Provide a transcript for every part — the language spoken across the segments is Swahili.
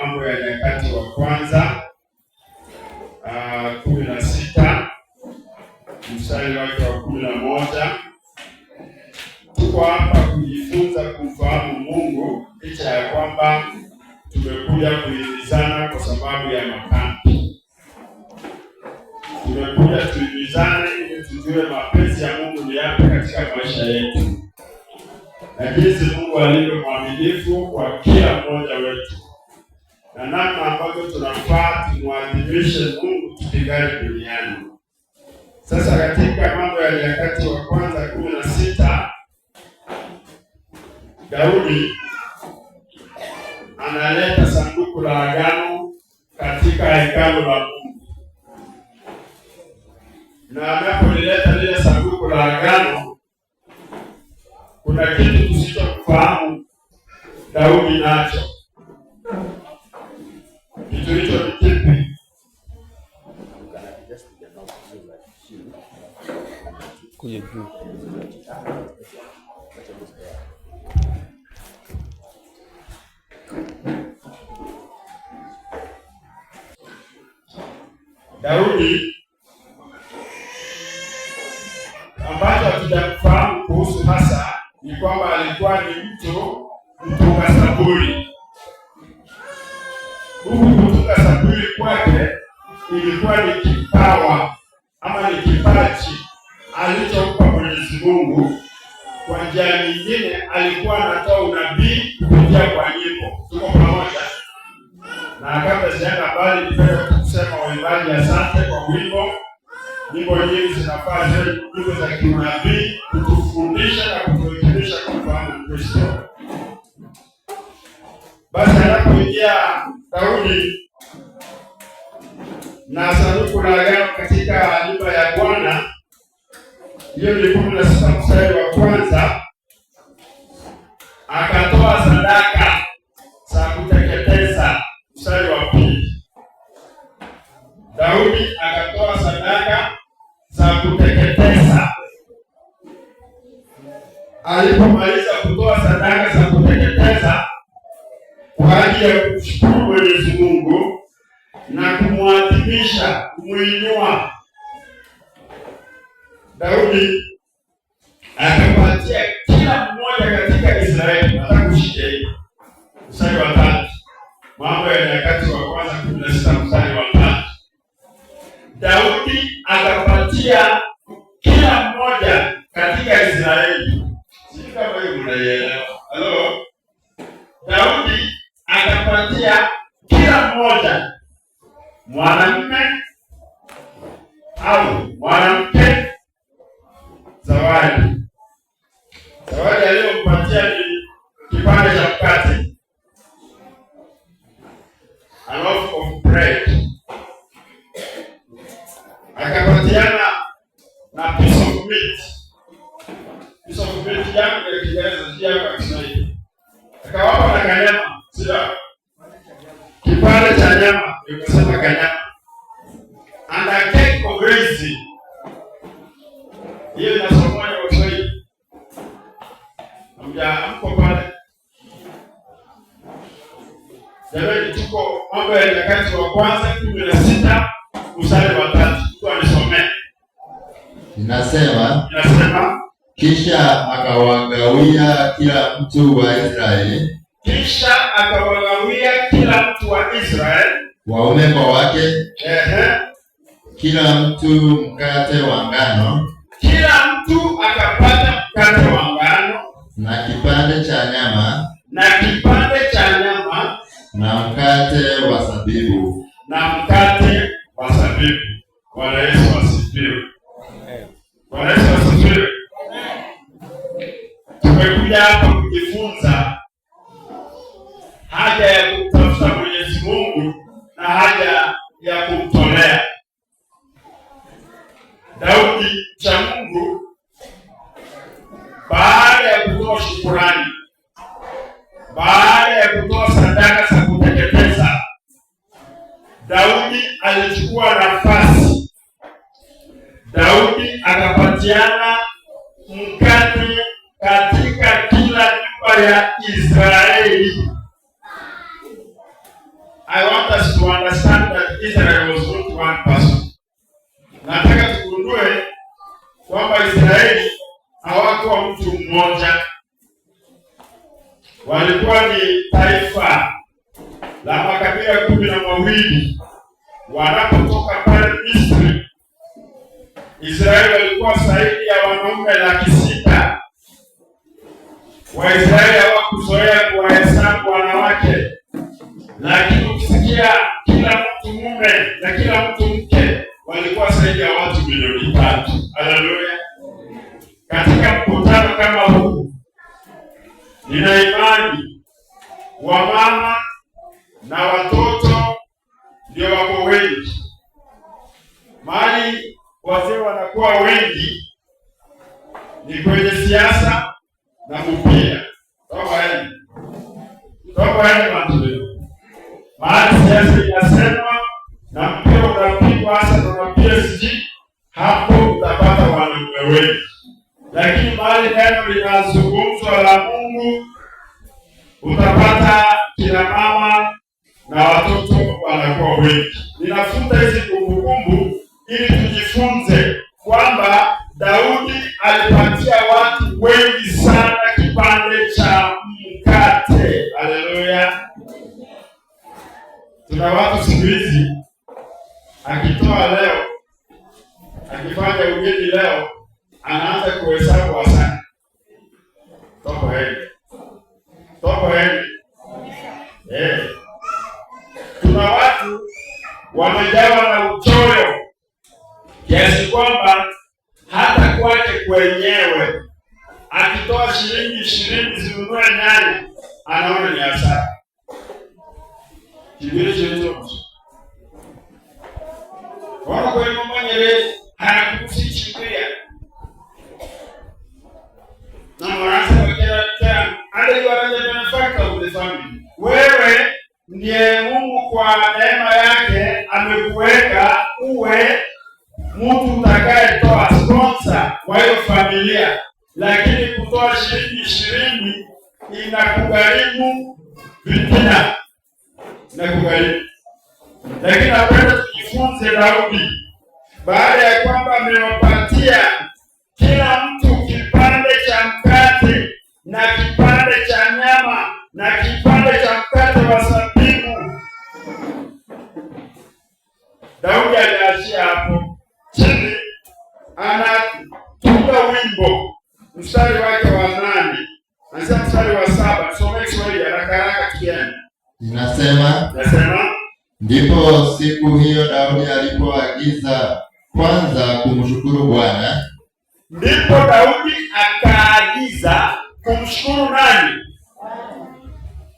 Mambo ya Nyakati wa Kwanza 16 mstari wake wa 11. Tuko hapa kujifunza kumfahamu Mungu licha ya kwamba tumekuja kuhimizana kwa sababu ya makambi. Tumekuja tuhimizane ili tujue mapenzi ya Mungu ni yapi katika maisha yetu na jinsi Mungu alivyo mwaminifu kwa kila mmoja wetu na namna ambavyo tunafaa tumwadhimishe Mungu tukingali duniani. Sasa katika Mambo ya Nyakati wa Kwanza 16, Daudi analeta sanduku la agano katika hekalu la Mungu, na anapolileta lile sanduku la agano, kuna kitu tusichokufahamu Daudi nacho. Kitu hicho ni kipi? Kuja juu. Daudi ambacho hatujafahamu kuhusu hasa ni kwamba alikuwa ni mtu mtunga zaburi. Huku kutunga zaburi kwake ilikuwa ni kipawa ama ni kipaji alichompa Mwenyezi Mungu. Kwa njia nyingine, alikuwa anatoa unabii kupitia kwa nyimbo. Tuko pamoja? Na kabla sijaenda mbali, nipende kusema waimbaji, asante kwa wimbo. Nyimbo nyingi zinafaa ziwe nyimbo za kiunabii kutufundisha na kutuelimisha kumfahamu Kristo. Basi anapoingia Daudi na sanduku la agano katika nyumba ya Bwana, hiyo ni 16 mstari wa kwanza, akatoa sadaka za kuteketeza. Mstari wa pili, Daudi akatoa sadaka za kuteketeza. Alipomaliza kutoa sadaka za kuteketeza kwa ajili ya kumshukuru Mwenyezi Mungu na kumwadhimisha, kumuinua, Daudi akapatia kila mmoja katika Israeli. Nataka ushike hii mstari wa tatu, Mambo ya Nyakati wa Kwanza 16 mstari wa tatu. Daudi akapatia kila mmoja katika Israeli. Sijui kama hiyo mnaielewa. Halo? Daudi akapatia kila mmoja, mwanamume au mwanamke, zawadi. Zawadi aliyompatia ni kipande cha mkate, a loaf of bread. Akapatiana na piece of meat. Piece of meat yangu ya Kiingereza, si yangu ya Kiswahili. Akawapa na kanyama, sio? Kipande cha nyama, nikasema kanyama. And a cake of raisin. Hiyo inasomwa kwa Kiswahili. Hamja mko pale. Jamani, tuko Mambo ya Nyakati wa Kwanza 16 mstari wa tatu. Mtu anisomee. Inasema, Inasema, kisha akawagawia kila mtu wa Israeli, kisha akawagawia kila mtu wa Israeli, waume kwa wake, kila mtu mkate wa ngano kila mtu akapata mkate wa ngano na kipande cha nyama na kipande cha nyama na mkate wa zabibu. Na mkate wa zabibu. Bwana Yesu asifiwe. Bwana Yesu asifiwe. Tumekuja hapa kujifunza haja ya kumtafuta Mwenyezi Mungu na haja ya kumtolea. Daudi cha Mungu, baada ya kutoa shukurani, baada ya kutoa sadaka za kuteketeza, Daudi alichukua nafasi. Daudi akapatiana mkate katika kila nyumba ya Israeli. I want us to understand that Israel was not one person. Nataka tugundue kwamba Israeli hawakuwa mtu mmoja, walikuwa ni taifa la makabila 12. Wanapotoka pale Misri, Israeli walikuwa zaidi ya wanaume 600. Waisraeli hawakuzoea kuwahesabu wanawake, lakini ukisikia kila mtu mume na kila mtu mke, walikuwa zaidi ya watu milioni 3. Haleluya! Katika mkutano kama huu, nina imani wamama na watoto ndio wako wengi. Mahali wazee wanakuwa wengi ni kwenye siasa na mpira. Toka watu mahali siasa inasemwa na mpira unapigwa hasa na PSG, hapo utapata wanaume wengi. Lakini mahali neno linazungumzwa la Mungu, utapata kina mama na watoto wanakuwa wengi. Ninafuta hizi kumbukumbu ili tujifunze kwamba Daudi alipatia watu wengi sana kipande cha mkate. Haleluya! Tuna watu siku hizi akitoa leo, akifanya ugeni leo, anaanza kuhesabu asante. Toko heri, toko heri. Eh, tuna watu wamejawa na uchoyo kiasi kwamba hata kwake kwenyewe akitoa shilingi 20 zinunue nyanya anaona ni hasara. Kibiri chetu wana kwa manyere anakusichimbia na mwanangu wakera tena hata you are the benefactor of the family. Wewe ndiye Mungu kwa neema yake amekuweka uwe mtu utakayetoa sponsor kwa hiyo familia, lakini kutoa shilingi 20 inakugharimu vitina, inakugharimu. Lakini napenda tujifunze Daudi, baada ya kwamba amewapatia kila mtu kipande cha mkate na kipande cha nyama na kipande cha mkate wa zabibu, Daudi aliachia hapo chini, anatunga wimbo mstari wake wa 8, anasema mstari wa 7. Tusome Kiswahili haraka haraka tukienda. Inasema, Nasema, ndipo siku hiyo Daudi alipoagiza kwanza kumshukuru Bwana. Ndipo Daudi akaagiza kumshukuru nani?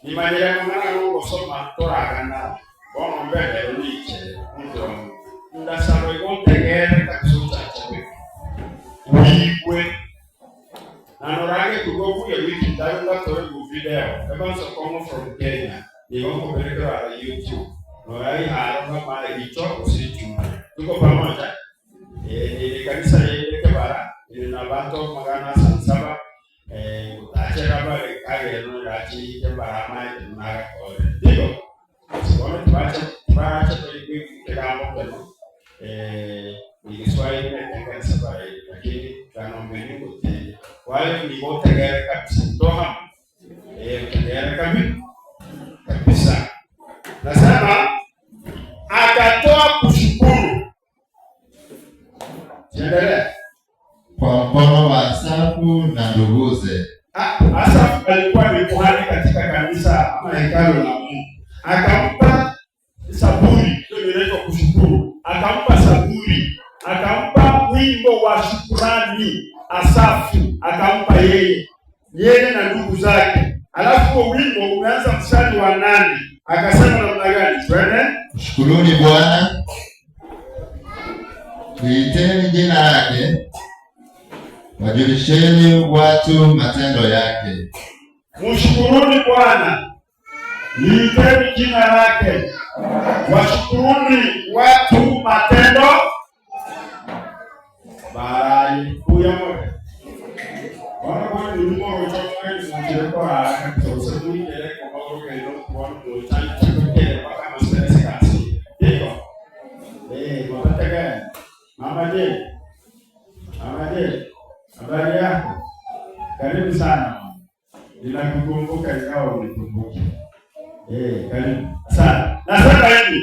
Ni maneno mwana ngosoma toragana bono mbele uliche mtu ndasaba igontegere kakusuta chabe wigwe nanorange kugokuye wiki ndayunga towe ku video ebanso komo from Kenya nigongo pelekera YouTube norai haro kama icho usichu tuko pamoja. Ni kanisa yeke bara na bantu 700 achera bare kage no rachi ke bara mai na ko digo sibone tuache tuache kwa kigambo keno ni Kiswahili na kanisa bare lakini kanombe kote wale ni wote gari kabisa toha gari kabisa. Nasema akatoa kushukuru. Endelea. Kwa mkono wa Asafu na nduguze. Asafu alikuwa ni kuhani katika kanisa ama hekalu la Mungu. Akampa saburi, ndio inaitwa kushukuru. Akampa saburi, akampa wimbo wa shukrani. Asafu akampa yeye, yeye na ndugu zake. Alafu huo wimbo umeanza mstari wa 8. Akasema namna gani? Twende. Shukuruni Bwana, liiteni jina lake, wajulisheni watu matendo yake. Mshukuruni Bwana, liiteni jina lake, washukuruni watu matendo. Barai kuya moja. Bwana kwa ni mmoja wa chama cha kwa haraka kwa sababu ile kwa kwa kwa kwa kwa kwa kwa Je, Mama Je, habari yako? Karibu sana. Ninakukumbuka ingawa unikumbuki. Karibu sana. Nasema hivi,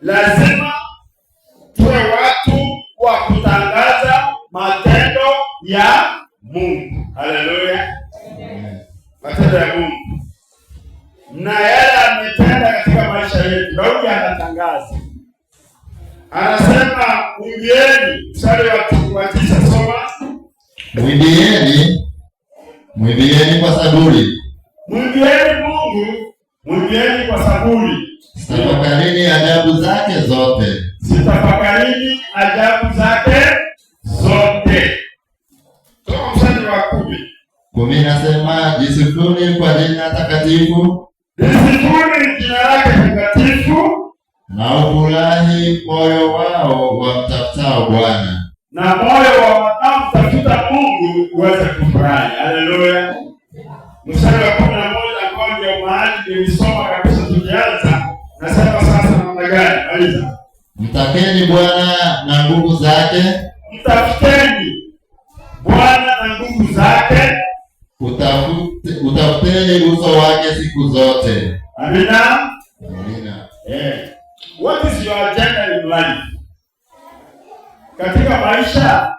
lazima tuwe watu wa kutangaza matendo ya Mungu. Haleluya! Matendo ya Mungu na yale ametenda katika maisha yetu. Daudi anatangaza, anasema mwimbieni, mstari wa 9, soma. Mwimbieni, mwimbieni kwa saburi, Mwimbieni Mungu, mwimbieni kwa saburi, tafakarini ajabu zake zote. Zitafakarini ajabu zake zote. Soma mstari wa 10. 10 nasema, jisifuni kwa jina takatifu, Lisifuni jina lake takatifu, na ufurahi moyo wao wamtafutao Bwana. Na moyo wa wanaomtafuta Mungu uweze kufurahi. Haleluya. Mstari wa 11 ambao ndio mahali nilisoma kabisa tukianza, nasema sasa namna gani? Maliza. Mtakeni Bwana na nguvu zake, Mtafuteni Bwana na nguvu zake. Utafuteni uso wake siku zote. Amina. Amina. What is your agenda in life? Katika maisha,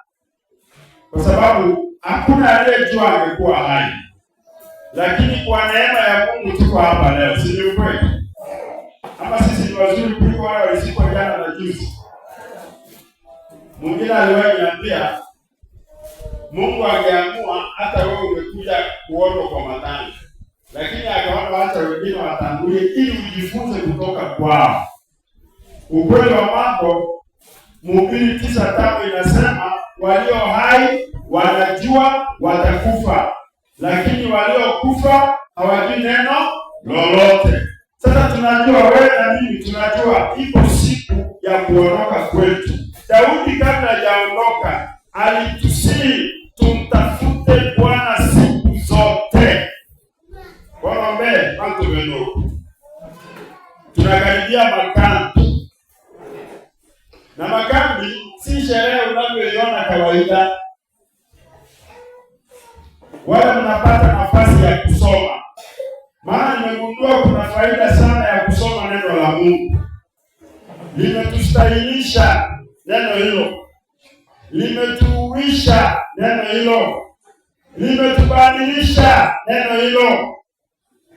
kwa sababu hakuna aliyejua angekuwa hai, lakini kwa neema ya Mungu tuko hapa leo, si ni ukweli? Ama sisi ni wazuri kuliko wale walizikwa jana na juzi? Mwingine aliwahi niambia, Mungu angeamua hata wewe umekuja kuonwa kwa matanga, lakini akaona hata wengine watangulie ili ujifunze kutoka kwao. Ukweli wa mambo, Mhubiri 9:5 inasema walio hai wanajua watakufa, lakini waliokufa hawajui neno lolote. Sasa tunajua, wewe na mimi tunajua iko siku ya kuondoka kwetu. Daudi kabla hajaondoka alitusihi tumtafute Bwana siku zote. Bwana bantu beno, tunakaribia makambi, na makambi si sherehe unavyoiona kawaida. Wala mnapata nafasi ya kusoma, maana nimegundua kuna faida sana ya kusoma neno la Mungu. Limetustahilisha neno hilo, limetuuisha neno hilo, limetubadilisha neno hilo,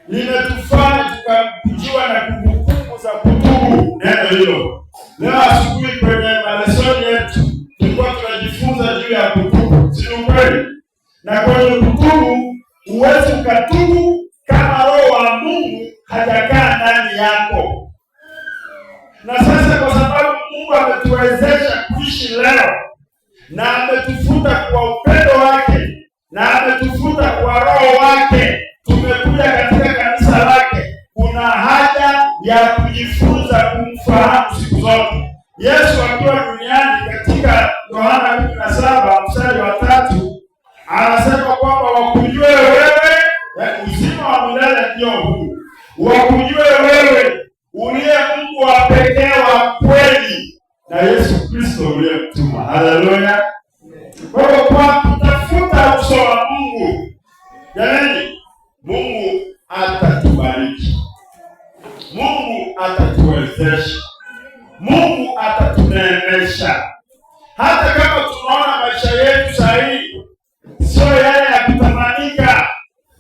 limetufanya tukakujiwa na kumbukumbu za kutubu neno hilo. Leo asubuhi kwenye malesoni yetu tulikuwa tunajifunza juu ya kutubu, si ukweli? Na kwenye kutubu, huwezi ukatubu kama Roho wa Mungu hajakaa ndani yako. Na sasa kwa sababu Mungu ametuwezesha kuishi leo na ametufuta kwa upendo wake na ametufuta kwa Roho wake, tumekuja katika kanisa lake. Kuna haja ya kujifunza kumfahamu siku zote. Yesu akiwa duniani katika Yohana 17 mstari wa 3 anasema kwamba wakujue wewe, uzima wa milele ndio huu, wakujue wewe uliye Mungu wa pekee wa kweli na Yesu Kristo uliyemtuma. Haleluya! Kwa hiyo kwa kutafuta uso wa Mungu, jamani, Mungu atatubariki, Mungu atatuwezesha, Mungu atatuneemesha. Hata kama tunaona maisha yetu sahihi sio yale ya kutamanika,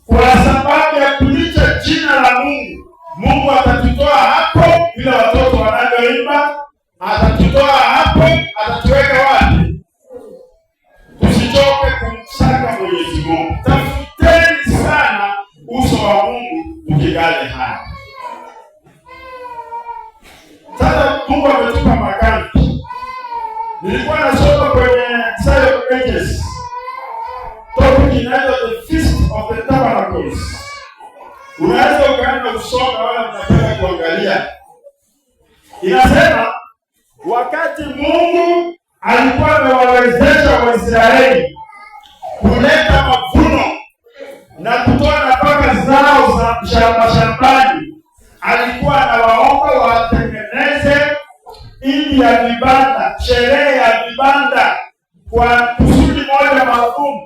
kwa sababu ya kulicha jina la Mungu, Mungu atatutoa hapo vile watoto wanavyoimba, atatutoa hapo, atatuweka wapi? Tusichoke kumsaka Mwenyezi Mungu. Tafuteni sana uso wa Mungu ukingali hai. Sasa Mungu ametupa makambi. Nilikuwa nasoma kwenye Desire of Ages, topic inaitwa The Feast of the Tabernacles. Unaweza ukaenda kusoma wala mnapenda kuangalia. Inasema wakati Mungu alikuwa amewawezesha Waisraeli kuleta mavuno na kutoa nafaka zao za mashambani, alikuwa anawaomba watengeneze ili makambi ya vibanda, sherehe ya vibanda kwa kusudi moja maalum,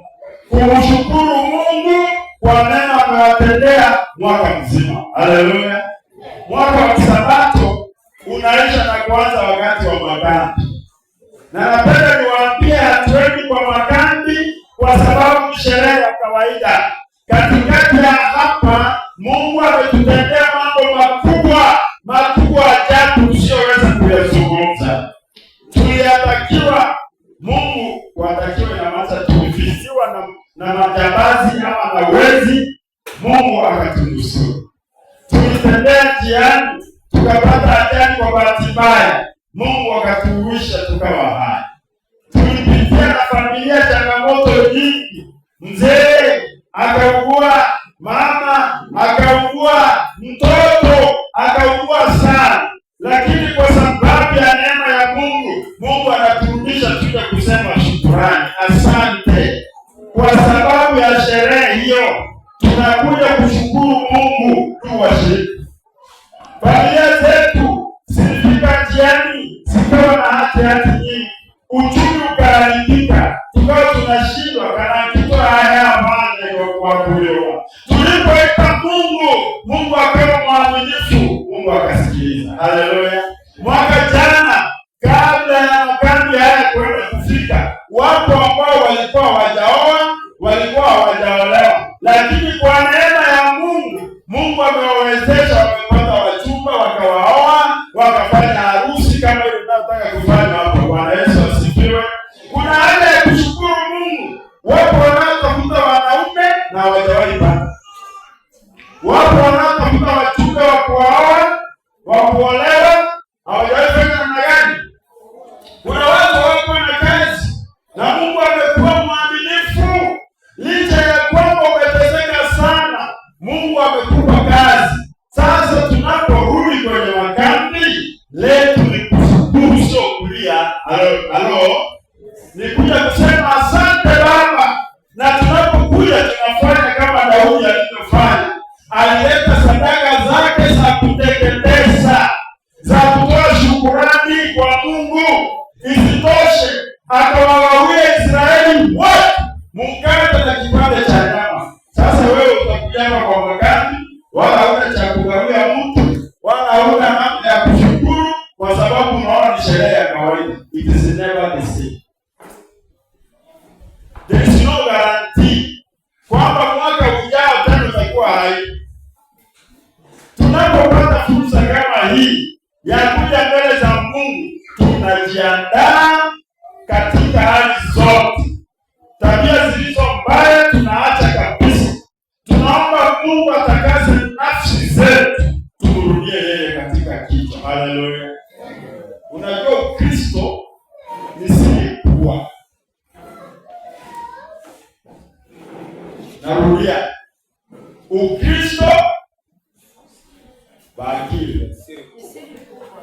kumshukuru Mungu kwa mema amewatendea mwaka mzima. Haleluya! Mwaka wa Sabato unaisha na kuanza wakati wa makambi, na napenda niwaambie, hatuendi kwa makambi kwa sababu ni sherehe ya kawaida. Katikati ya hapa, Mungu ametutendea mambo makubwa makubwa ajabu tusiyoweza kuyazungumza. Tuliyatakiwa Mungu watakiwa inamaanisha tulifiziwa na majambazi ama na wezi, Mungu akatunusuru. Tulitembea njiani tukapata ajali kwa bahati mbaya, Mungu akatuhuisha tukawa hai. Tulipitia na familia changamoto nyingi, mzee akaugua, mama akaugua, mtoto akaugua sana, lakini kwa sababu ya neema ya Mungu, Mungu anaturudisha tuje kusema shukurani, asante. Kwa sababu ya sherehe hiyo tunakuja kushukuru Mungu tu washiriki. Familia zetu zilifika njiani zikawa na hati hati nyingi, uchumi ukaharibika, tukawa tunashindwa kana kitu haya mane kwa kulewa. Tulipoita Mungu, Mungu akawa mwaminifu, Mungu akasikiliza. Haleluya! Mwaka jana kabla ya makambi haya kwenda kufika, wapo ambao walikuwa hawajaoa, walikuwa hawajaolewa, lakini kwa neema ya Mungu, Mungu amewawezesha, wamepata wachumba, wakawaoa, wakafanya harusi kama ile tunayotaka kufanya hapa. Bwana Yesu asifiwe. Kuna haja ya kushukuru Mungu. Wapo wanaotafuta wanaume na hawajawahi pata. Wapo wanaotafuta wachumba wa kuwaoa, wa kuolewa, hawajawahi fanya namna gani? Kuna watu hawakuwa na kazi na Mungu amekuwa mwaminifu, licha ya kwamba umeteseka sana, Mungu amekupa kazi. Sasa tunaporudi kwenye makambi letu ni kushukuru, sio kulia. Halo, halo, ni kuja kusema asante Baba, na tunapokuja tunafanya kama Daudi alivyofanya. Alileta sadaka zake za kuteketeza za kutoa shukurani kwa Mungu. Isitoshe, akawagawia Israeli wote mkate na kipande cha nyama. Sasa wewe utakuja hapa kwa makambi, wala hauna cha kugawia mtu, wala hauna namna ya kushukuru, kwa sababu unaona ni sherehe ya kawaida. It is never the same. There is no guarantee kwamba mwaka ujao tena utakuwa hai. Tunapopata fursa kama hii ya kuja mbele za Mungu, tunajiandaa katika hali zote. Tabia zilizo mbaya tunaacha kabisa. Tunaomba Mungu atakase nafsi zetu, tumrudie yeye katika kichwa. Haleluya! Unajua Ukristo ni siri kubwa. Narudia, Ukristo bakili,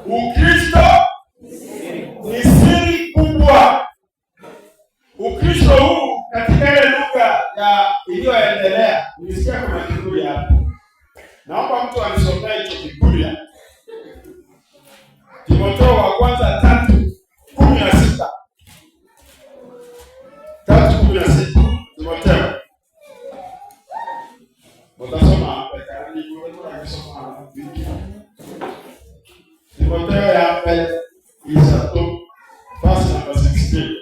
Ukristo ni siri kubwa. Ukristo huu katika ile lugha ya iliyoendelea, nilisikia kuna Kikuria hapo. Naomba mtu anisomee hicho Kikuria. Timotheo wa kwanza 3:16. 3:16. Timotheo. Utasoma hapa karibu kwa wiki. Timotheo ya mbele 3 verse number 16.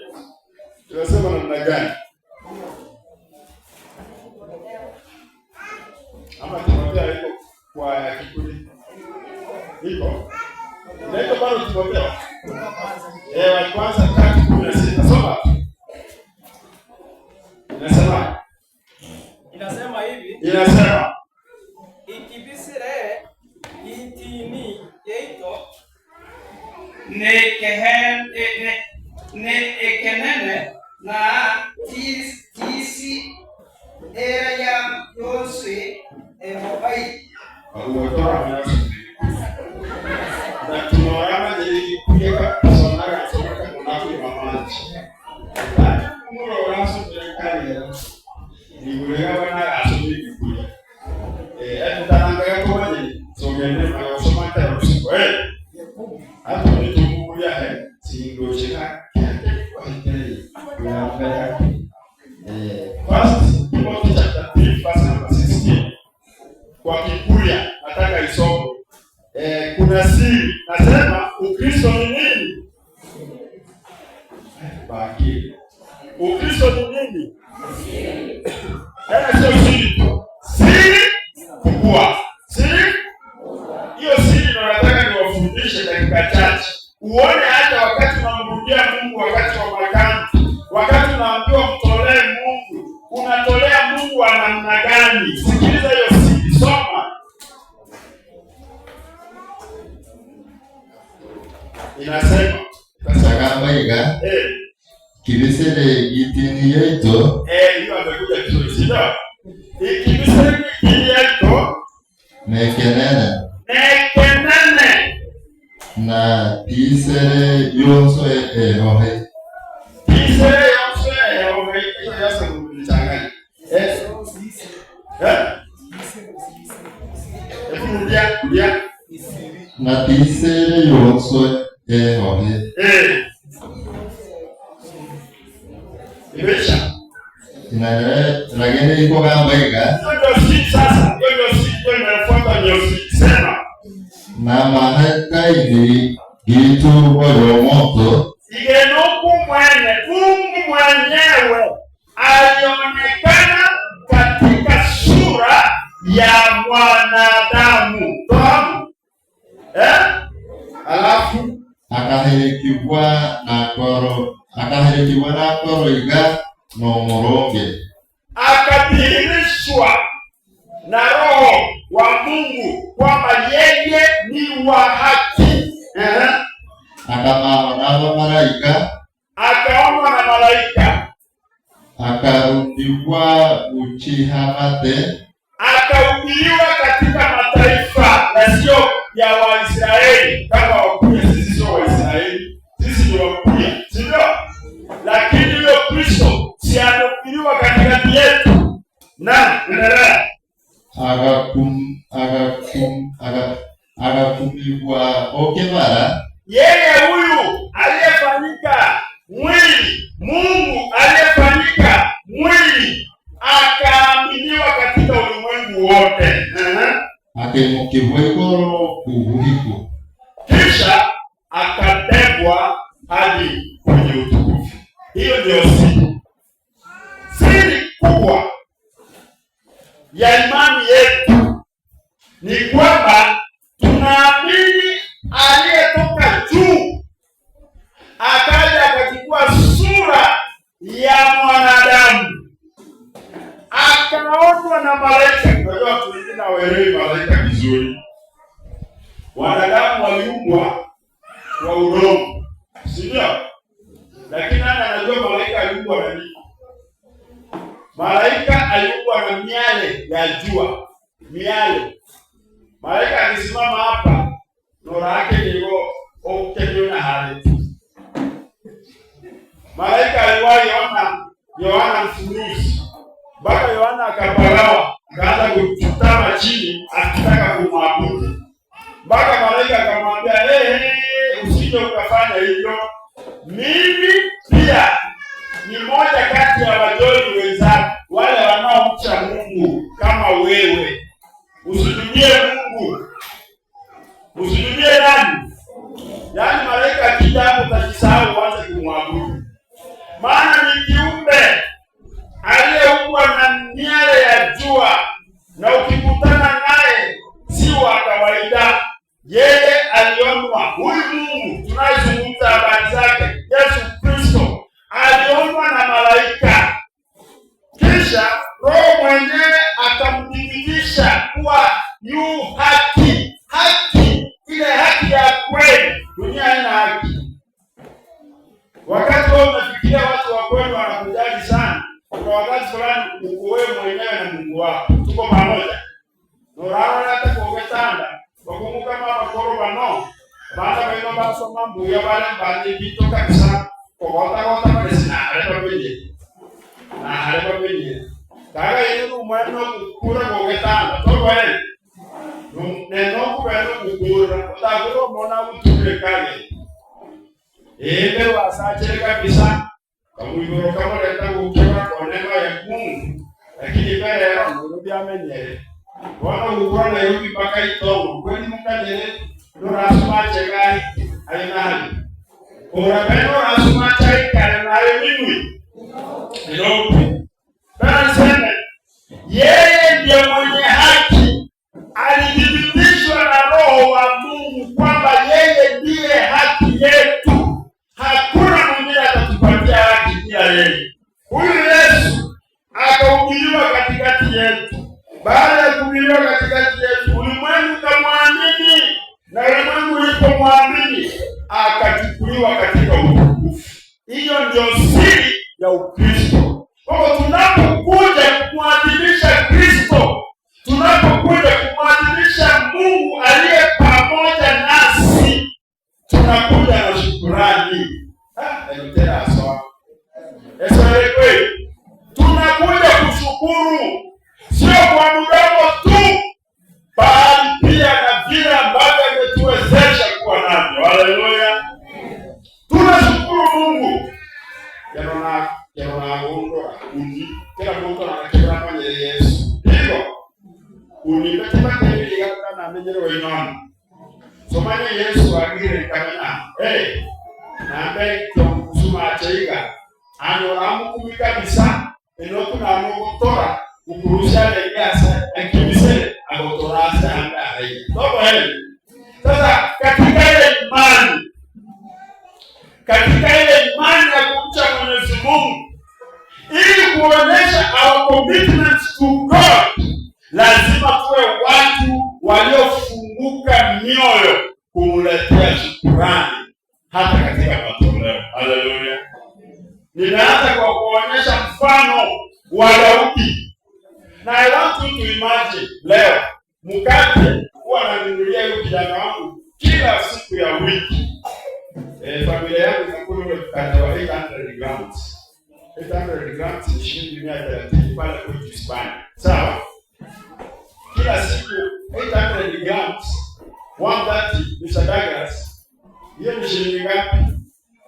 Tunasema namna gani? Ama Timotheo iko kwa kikundi? Iko? Inaitwa bado Timotheo? Wa kwanza 3:16. Soma. Inasema Inasema hivi, inasema ikibisire itini yeito ne ekenene na tisi era ya yonsi emobai. Uotora na tunaona nilikuja kusonara kutoka kunako mamaji. Muro raso serikali ya ni kulega bana asumi kuja. Atu tananga yako maji. So gende na soma tena usiku. Hapo ni tumulia. Mkuria, nataka isome. Kuna siri. Nasema Ukristo ni nini? Baki. Ukristo ni nini? Tena sio siri tu. Siri kubwa. Siri hiyo siri ndio nataka niwafundishe dakika chache. Uone hata wakati unamrudia Mungu, wakati wa makambi, wakati unaambiwa mtolee Mungu, unatolea Mungu wa namna gani? Sikiliza hiyo siri, soma. Inasema Sakamba iga kibisere gitini yaito. Hiyo amekuja vizuri, si ndio? Ikibisere yetu nekenene nekenene na tisere yonso ehohe. Tisere yonso ehohe. Hiyo yasa kulichanganya. Eh? Hebu rudia, rudia. Na tisere yonso ehohe. Imeisha. Inaendelea lakini iko kamba iga. Hiyo ndio siri sasa. Hiyo ndio siri, hiyo inayofuata ndio siri. Sema. Na mahakaini gitu moto. Igenuku mwene, Mungu mwenyewe alionekana katika sura ya mwanadamu. Fahamu? Alafu akaherekibwa na koro, akaherekibwa na koro iga no muronge. Akadhihirishwa na Roho wa Mungu kwamba yeye ni wa haki. Akamahwa na malaika. Akaonwa na malaika. Akarundikwa uchihamate. Akahubiriwa katika mataifa na sio ya Waisraeli kama Wakuya. Sisi sio Waisraeli, sisi ni Wakuya, si ndio? Lakini huyo Kristo si amehubiriwa katikati yetu. Na endelea. Agakumibwa okebara. Yeye huyu aliyefanyika mwili, Mungu aliyefanyika mwili akaaminiwa katika ulimwengu wote. Akaimukibwa igoro kubuhiku. Kisha akabebwa hadi kwenye utukufu. Hiyo ndio siri. Siri kubwa ya imani yetu ni kwamba tunaamini aliyetoka juu akaja akachukua sura ya mwanadamu akaonwa na malaika. Unajua watu wengine hawaelewi malaika vizuri. Wanadamu waliumbwa kwa udongo, si ndio? Lakini nani anajua malaika aliumbwa na nini? Malaika aliumbwa na miale ya jua, miale. Malaika akisimama hapa, nora yake ndio okutendona hali. Malaika aliwahi ona Yohana Mfunuzi, mpaka Yohana akapagawa, akaanza kuchutama chini akitaka kumwabudu. Mpaka malaika akamwambia, hey, usije ukafanya hivyo. Mimi pia ni moja kati ya wajoli wenzako, wale wanaomcha Mungu kama wewe. Usujudie Mungu. Usujudie nani? Yaani malaika akija hapo utajisahau uanze kumwabudu. Maana ni kiumbe aliyeumbwa na miale ya jua, na ukikutana naye si wa kawaida. Yeye alionwa, huyu Mungu tunayezungumza habari zake, Yesu Kristo, alionwa na malaika. Kisha Roho mwenyewe akamthibitisha kuwa yu haki. Haki, ile haki ya kweli. Dunia haina haki. Wakati wewe unafikiria watu wa kweli wanakujali sana, kuna wakati fulani uko wewe mwenyewe na Mungu wako. Tuko pamoja. Norara hata kuogetanda. Wakumbuka mama bakoro bano. Bana baino basoma mbuya bana bani bito kabisa. Kogota gota bale sinahare babenye. Nahare babenye. Kaga yenu umwana kukura kuogetanda. Toko eh. Neno kubeno kukura. Utakuro mona uture kale. Ebe wasachere kabisa. Kamuiboro kama leta kukiwa kwa neema ya Mungu. Lakini mbele ya Mungu byamenyere. Bono gukora Nairobi mpaka Itongo kweli mukanyere norasumache gai ayo nayo orabeno norasumache kare nayo minwi Nairobi. Bwana niseme yeye ndiye mwenye haki, alithibitishwa na Roho wa Mungu kwamba yeye ndiye haki yetu. Hakuna mwingine atatupatia haki ila yeye. Huyu Yesu akahubiriwa katikati yetu. Baada ya kuhubiriwa katikati yetu, ulimwengu ukamwamini, na ulimwengu ulipomwamini akachukuliwa katika utukufu. Hiyo ndio siri ya Ukristo. Kwa hivyo tunapokuja kumwadhimisha Kristo, tunapokuja kumwadhimisha Mungu aliye pamoja nasi, tunakuja na shukurani. Ah, elutera aswa. Eso ni kweli. Tunakuja kushukuru, sio kwa mdomo tu, bali pia na vile ambavyo ametuwezesha kuwa navyo. Haleluya! Tunashukuru Mungu yanona yanona uni kila muntu anakebera manyere Yesu hivyo uni betebatebiligakana amenyere wainona somanye Yesu agire kamina hey nambe kusuma acheiga anyora mukumi kabisa enoku namugutora kukurusha legasa akimise agotorasa anda hai tobo heli. Sasa katika ile imani, katika ile imani ya kumcha Mwenyezi Mungu, ili kuonyesha our commitment to God, lazima tuwe watu waliofunguka mioyo kumletea shukurani hata katika matoleo. Haleluya! Ninaanza kwa kuonyesha mfano wa Daudi, na I want you to imagine leo mkate huwa nanunulia huyu kijana wangu kila siku ya wiki. Familia yangu inakula ule mkate wa 800 grams. 800 grams ni shilingi 130 pale kwetu Hispania. Sawa? Kila siku 800 grams 130 Mr. Douglas. Hiyo ni shilingi ngapi?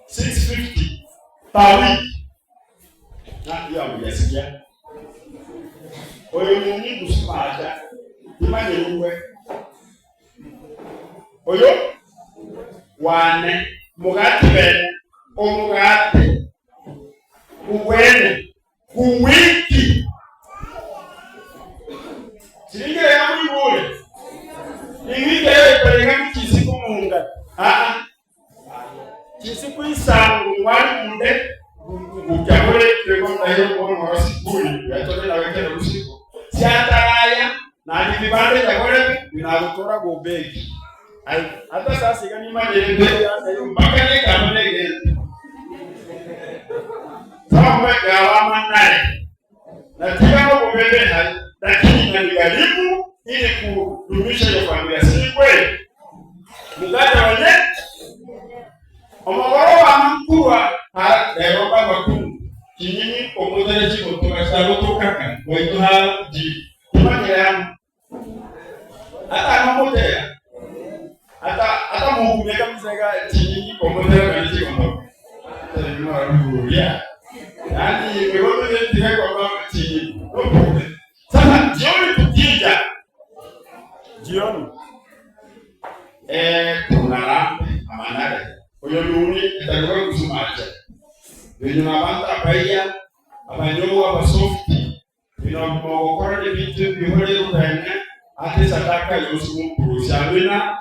650 per week. Na hiyo hamjasikia. Oyo ni kusemaja. Imanye uwe. Oyo wane mugati bene omugati uwene kuwiki shilingi ya mwibule iwiki eyo ikolenga mukisiku munga aa kisiku isangu mwali munde ngukyabule tekonayokonowasikuli yatolelawekele usiku syatalaya nali vibande jakole vinakutora gobeki hata sasa mpaka nekamanegeza sawa naye natia kubebe lakini inanigharimu ili kudumisha hiyo familia, si kweli? Mukate wenye omogoro wa mkua lero baba ku kinyini omuzere chikotoka chagotoka waitu ha ji imanyira hata nomotea hata hata mukumeka misega chinyini omuzere kani chikotoka yaani migono yetu kwa chini no problem. Sasa jioni tukija jioni tunarambe amanare oyo luni etakiwa kusumacha venye abantu abaiya abanyowa abasofti bino mogokora ebintu bihore rubene ate sadaka yosi mukurusi amina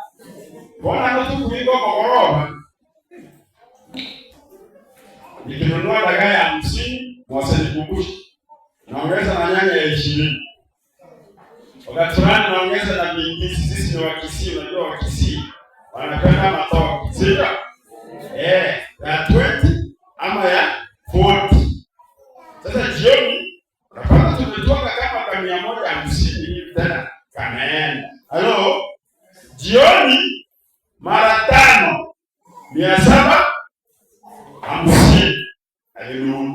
bona notukuiga omogoroba nikinunua dagaa ya 50 mwasenikumbushe naongeza na nyanya ya 20 wakati fulani naongeza na mingizi. Sisi ni Wakisii, unajua Wakisii wanapenda matoke, sio? Ya 20 ama ya 40. Sasa jioni unapata tumetoka kama ka 150 hivi tena kanaenda. Halo, jioni mara 5 750. Haleluya.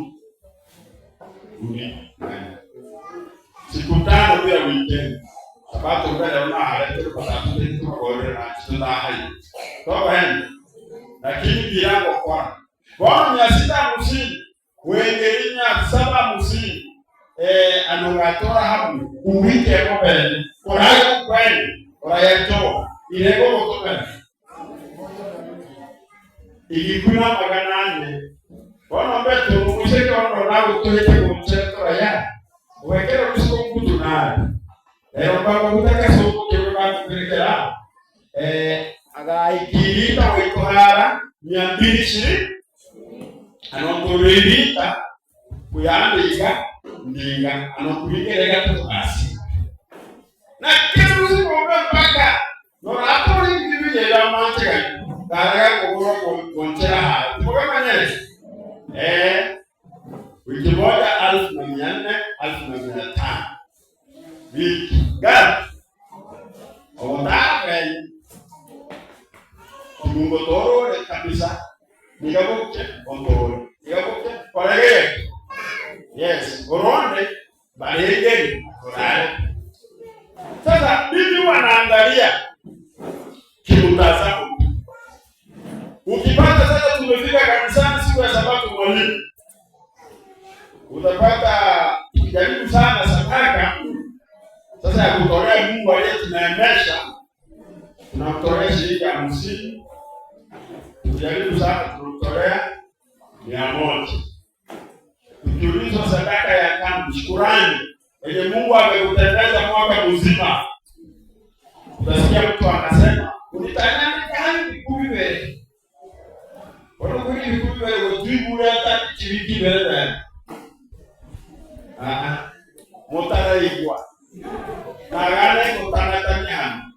Siku 5 pia weekend. Sabato mbele una haretu kwa sababu tukagore na tunda hai. Toka hen. Lakini bilango kwa. Kwa 650 wengine 750. Anogatora hamwe uwike mobene korayo kweli korayo irego gotobene igikuna 400 bono mbeto museke ono nago tuhite kumchetora ya wekero kusiko mkutu naye ero baba gutaka soko kiwe kupelekera agaikirita wikohara 220 anokurivita kuyandika ndinga anokuikereka tukasi na kitu kumbe mpaka noratori ndibiyera manchega karaga kugura konchera ha tukamanyere wiki moja 1400 1500 wiki ngapi obotaka kimungo torore kabisa nikabuke ontore nikabuke korege yes oronde barengeri orare. Sasa bibi wanaangalia kimtazamo. Ukipata sasa tumefika kanisani siku ya Sabato mwalimu, utapata tukijaribu sana sadaka sasa ya kutolea Mungu aliyetuneemesha, tunamtolea shilingi 50, tukijaribu sana tunamtolea 100. Tukiulizwa sadaka ya kambi, shukurani yenye Mungu amekutendeza mwaka mzima, utasikia mtu anasema unitanyani kani vikumi vere wanakwili vikumi vere wetwibule hata chiviki vere vere mutaraigwa nagane kutangatanyana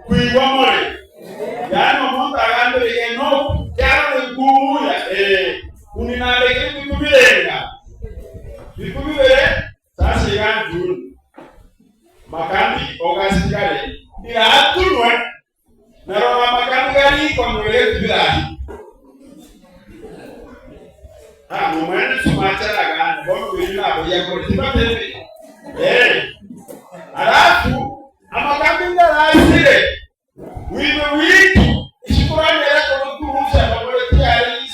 kuigwa more yaani omuntu agambirige no kyaro nikuuya uninaleke vikubirenga vikubibere sasa iganjuru makambi ogasigare iratunwe narora makambi gariko nwere tibirahi mumwene sumacharaga bono birina boya tibatebe alafu amakambi ngarasire wiwe wiki ishukurani yako nukurusha pamoja tiyari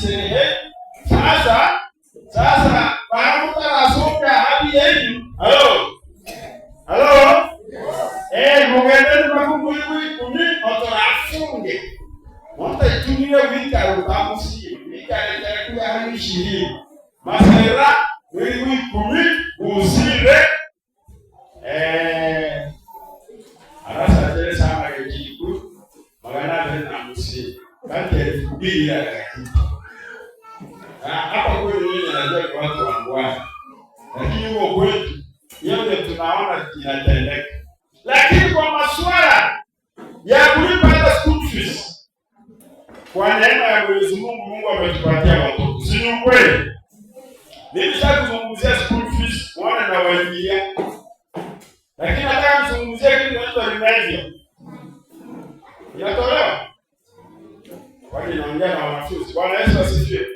sasa sasa baramutarasoka hadi yenu halo halo mugende makumbuyi kumi otorafunge monta itumire wika utamusie wika letakuya hadi 20 masera wiki kumi usire arasa jere sana kejiku 450 kati ya 2000 ya kitu. Hapa kweli mimi najua kwa watu wangwana, lakini huko kwetu yote tunaona inatendeka. Lakini kwa masuala ya kulipa hata school fees, kwa neema ya Mwenyezi Mungu, Mungu ametupatia watoto, si ni kweli? Mimi sitaki kuzungumzia school fees, muone na waingilia, lakini nataka kuzungumzia kitu kinaitwa remedial. Inatolewa kwani naongea na wanafunzi. Bwana Yesu asifiwe.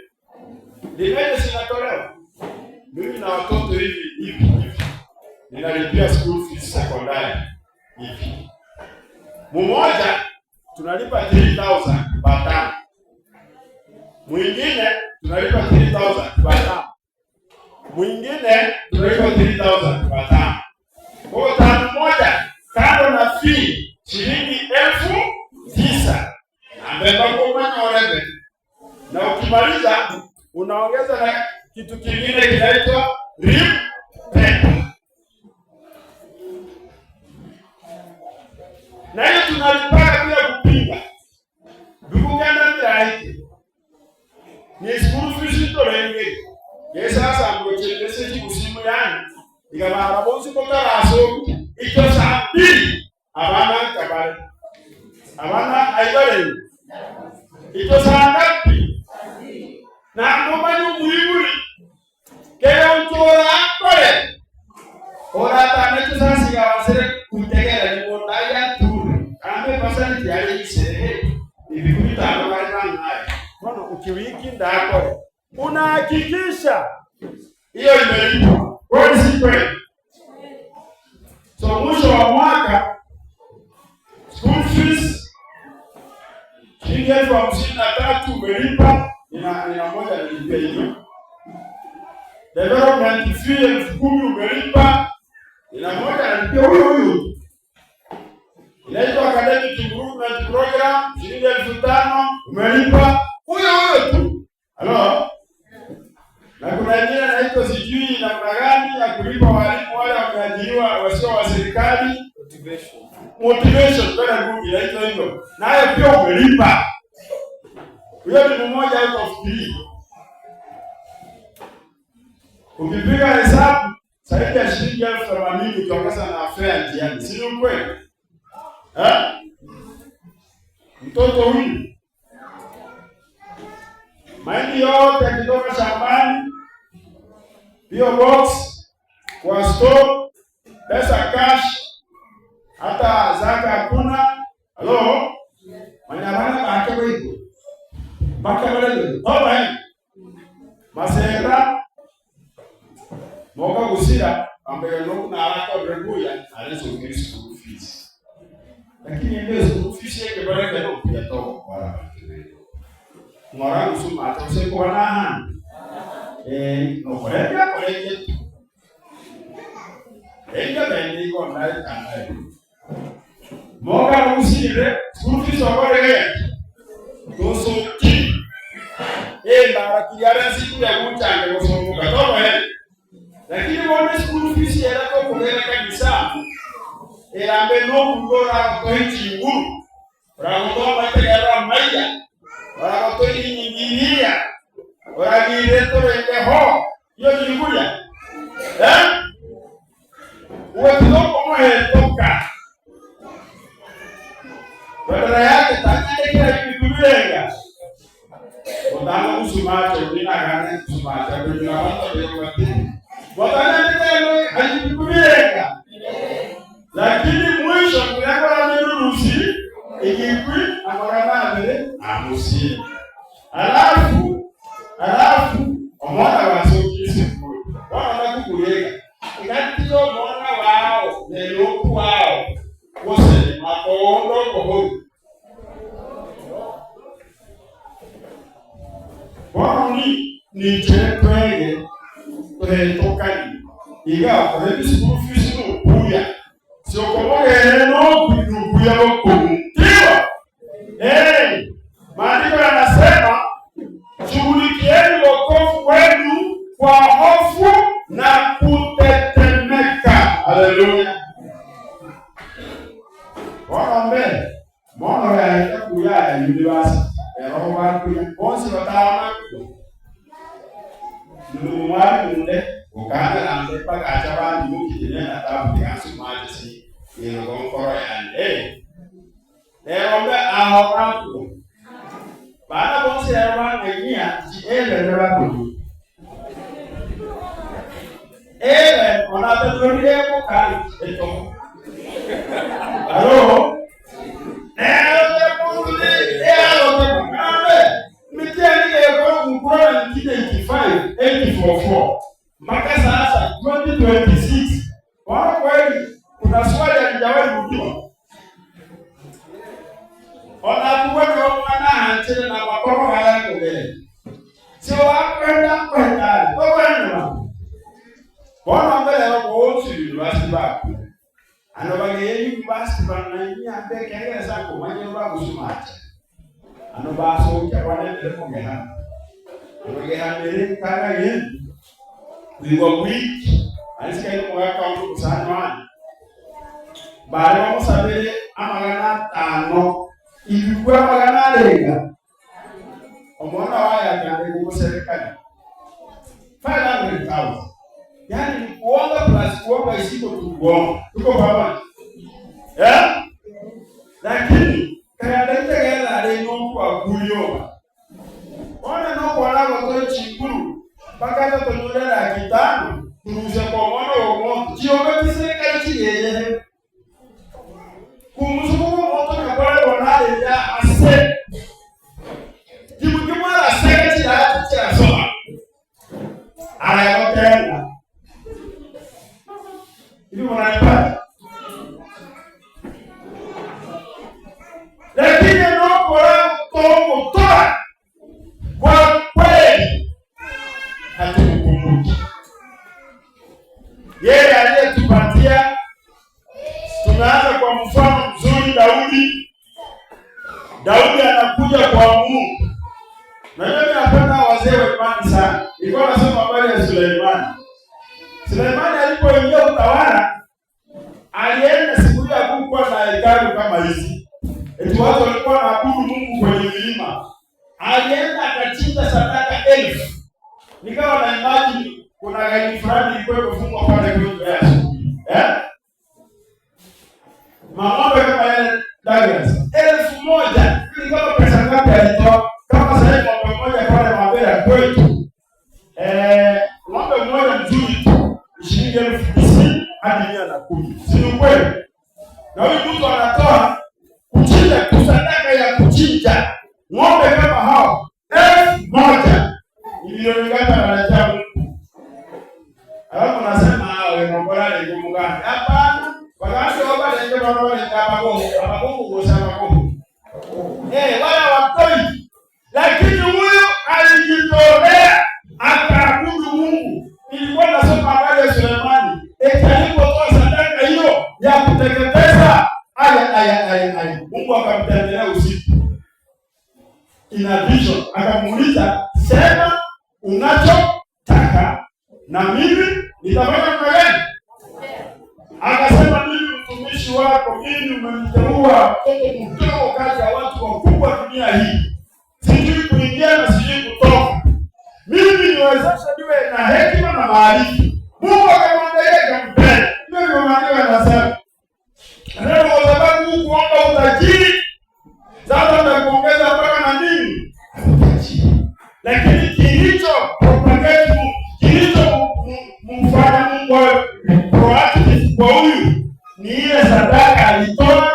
Remedial zinatolewa. Mimi na watoto hivi hivi hivi ninalipia school fees sekondari hivi. Mmoja tunalipa 3000 per term. Mwingine tunalipa 3000 per term. Mwingine tunalipa 3000 per term. Kwa term moja kando na fee shilingi 9,000. Ambeba kwa mwana orebe. Na ukimaliza unaongeza na kitu kingine kinaitwa rip paper. Na hiyo tunalipaka bila kupinga. Bikuganda miraite. Ni school fees tolenge. Yesa ngoche kusimu yani. Ikabara bonsi kotaraso ito saa 2 abana kabare. Abana aibare. Ito saa ngapi? Na ngoma ni muhimuri. Kera utora kore. Ora tanetu sasa sikawasere kutegera ni mondaya turu. Kambe pasani tiyari isere. Ibikuta bari banaye. Kono ukiwiki ndakore. Unahakikisha hiyo imelipwa. Kweli si kweli? So mwisho wa mwaka school fees shilingi 53,000 umelipa, nina moja nilipia hiyo. Development fee 10,000 umelipa. Ina moja analipia huyu huyu. Inaitwa academic improvement program shilingi 5,000 umelipa huyo huyo tu. Halo? Na kuna ingine inaitwa sijui namna gani ya kulipa walimu wale wameajiriwa wasio wa serikali. Motivation. Motivation, very good, inaitwa hivyo. Nayo pia umelipa. Huyo ni mmoja out of three. Ukipiga hesabu zaidi ya shilingi 80,000 utakosa na fare njiani, si ni ukweli? Eh? Mtoto huyu mahindi yote yakitoka shambani, hiyo box kwa store, pesa cash, hata zaka hakuna. Halo? Manyabana bake bwiko. Bake bwiko. Toba hii. Masera moka gusira ambaye no na haraka reguya alizo school fees. Lakini ndio school fees yake baraka ndio kuyatoka kwa wala. Ngora gusuma atose kwa na no koreja koreja. Enja bendi ko ndai kandai. Moka gusire school fees okorege. Gosoki. Mbara kiliara siku ya kuchange gusonguka toba eh. Lakini wone school fees era ko kugera kanisa. Erambe no kugora ko chinguru. Ragoto maite maya. Ragoto inyingiria. Oragire to rende ho. Iyo chinguru. Eh? Uwe kidogo mohe toka. Badala yake tanyande kila kitu bilenga. Otanga kusumacho nina gane kusumacho bila watu ndio Watanandikano ajikubilenga. Lakini mwisho kulako la mirurusi ikikwi amagana mbere amusi. Alafu omwana wasokise kule. Wana kukulega. Ikatio mwana wao neloku wao. Wose makondo kohori. Bwana ni chekwege tokani iga akore school fees no kuya siokomogere no kuya lokumtiwa. Maandiko yanasema shughulikieni wokovu wenu kwa hofu na kutetemeka. Haleluya. Bwana mbele mwana ya kuya ya university roho bakuya bonsi batama Mwali munde ukanga nambe paka achabandi mukitine na tabu tikansu maji ino yani. Lero aho bantu. Bana bonse ya ngenya ji ele ne ba Ele ona ta ko kan eto. Alo. Lero te kunde elo te kambe. Mitia ni ko kukura 1985 844 mpaka sasa 2026. Kwa kweli kuna swali halijawahi kujibiwa. Ona kuwa kwa mwana anchele na makoro haya mbele. Sio wakwenda kwenda. Kwa kwenda. Bona mbele ya wote university ba. Ano bageye university ba na inya mbeke sako manye ba gusumacha. Ano ba so kya wana mbele kongera. Ogehamere kaka yenu. Kuigwa wiki alisika ino mwaka wa kusana wani. Bale wamusabire amagana 5 ibigwa amagana arenga. Omwana waye akande kuserikali. 500,000. Yaani ni kuomba plus kuomba isiko tu kuomba. Tuko pamoja. Eh? Lakini kaya ndete gela le kwa kuyoba. Ona no kwa ko chikuru. Mpaka hata tonyolera kitano turuze kwa mwana wa moto. Jiombe serikali chiyeye. Kumusuku moto na kwa wana ya ase. Jibu kimwala seke chira chira soma. Ara tena. Hivi mnanipata? Lakini no kwa toa kwa kweli hatukumbuki. Huyu Daudi, Daudi anakuja kwa Mungu. Na mimi napenda wazee wa imani sana. Nilikuwa nasoma habari ya Suleimani. Suleimani alipoingia utawala, alienda siku hiyo hakukuwa na hekalu kama hizi. Eti watu walikuwa wanaabudu Mungu kwenye milima. Alienda akachinja sadaka 1000. Nikawa na imagine kuna gari fulani ilikuwa imefungwa pale kwenye ya eh? Mang'ombe kama yale Douglas 1000. Ni kama pesa ngapi alitoa? Kama sasa ng'ombe mmoja pale Mabera kwetu, ng'ombe mmoja mzuri tu ni shilingi 90,000 hadi 110,000. Si ni kweli? Na huyu mtu anatoa kuchinja sadaka ya kuchinja ng'ombe kama hao 1000. Ni milioni ngapi analetea Mungu? Alafu nasema awe ng'ombe ni gumu gani? Hapana. Wakati wabalenge bano baleta abagongo, abagongo gosa abagongo. Wala watoi. Lakini huyu alijitolea akaabudu Mungu. Nilikuwa nasoma habari ya Sulemani. Eti alipotoa sadaka hiyo ya kuteketeza, aya aya aya aya. Mungu akamtembelea usiku. In a vision, akamuuliza, "Sema unachotaka na mimi nitafanya namna gani?" Akasema, mimi mtumishi wako, mimi umeniteua mtoto mdogo kati ya watu wakubwa dunia hii, sijui kuingia na sijui kutoka, mimi niwezeshe niwe na hekima na maarifa. Mungu akamwangalia akampenda. Ndio ndio maandiko yanasema, leo kwa sababu hukuomba utajiri, sasa nitakuongeza mpaka na nini? Utajiri. Lakini kilicho propagate, kilicho mfanya Mungu awe proactive kwa huyu ni ile sadaka alitoa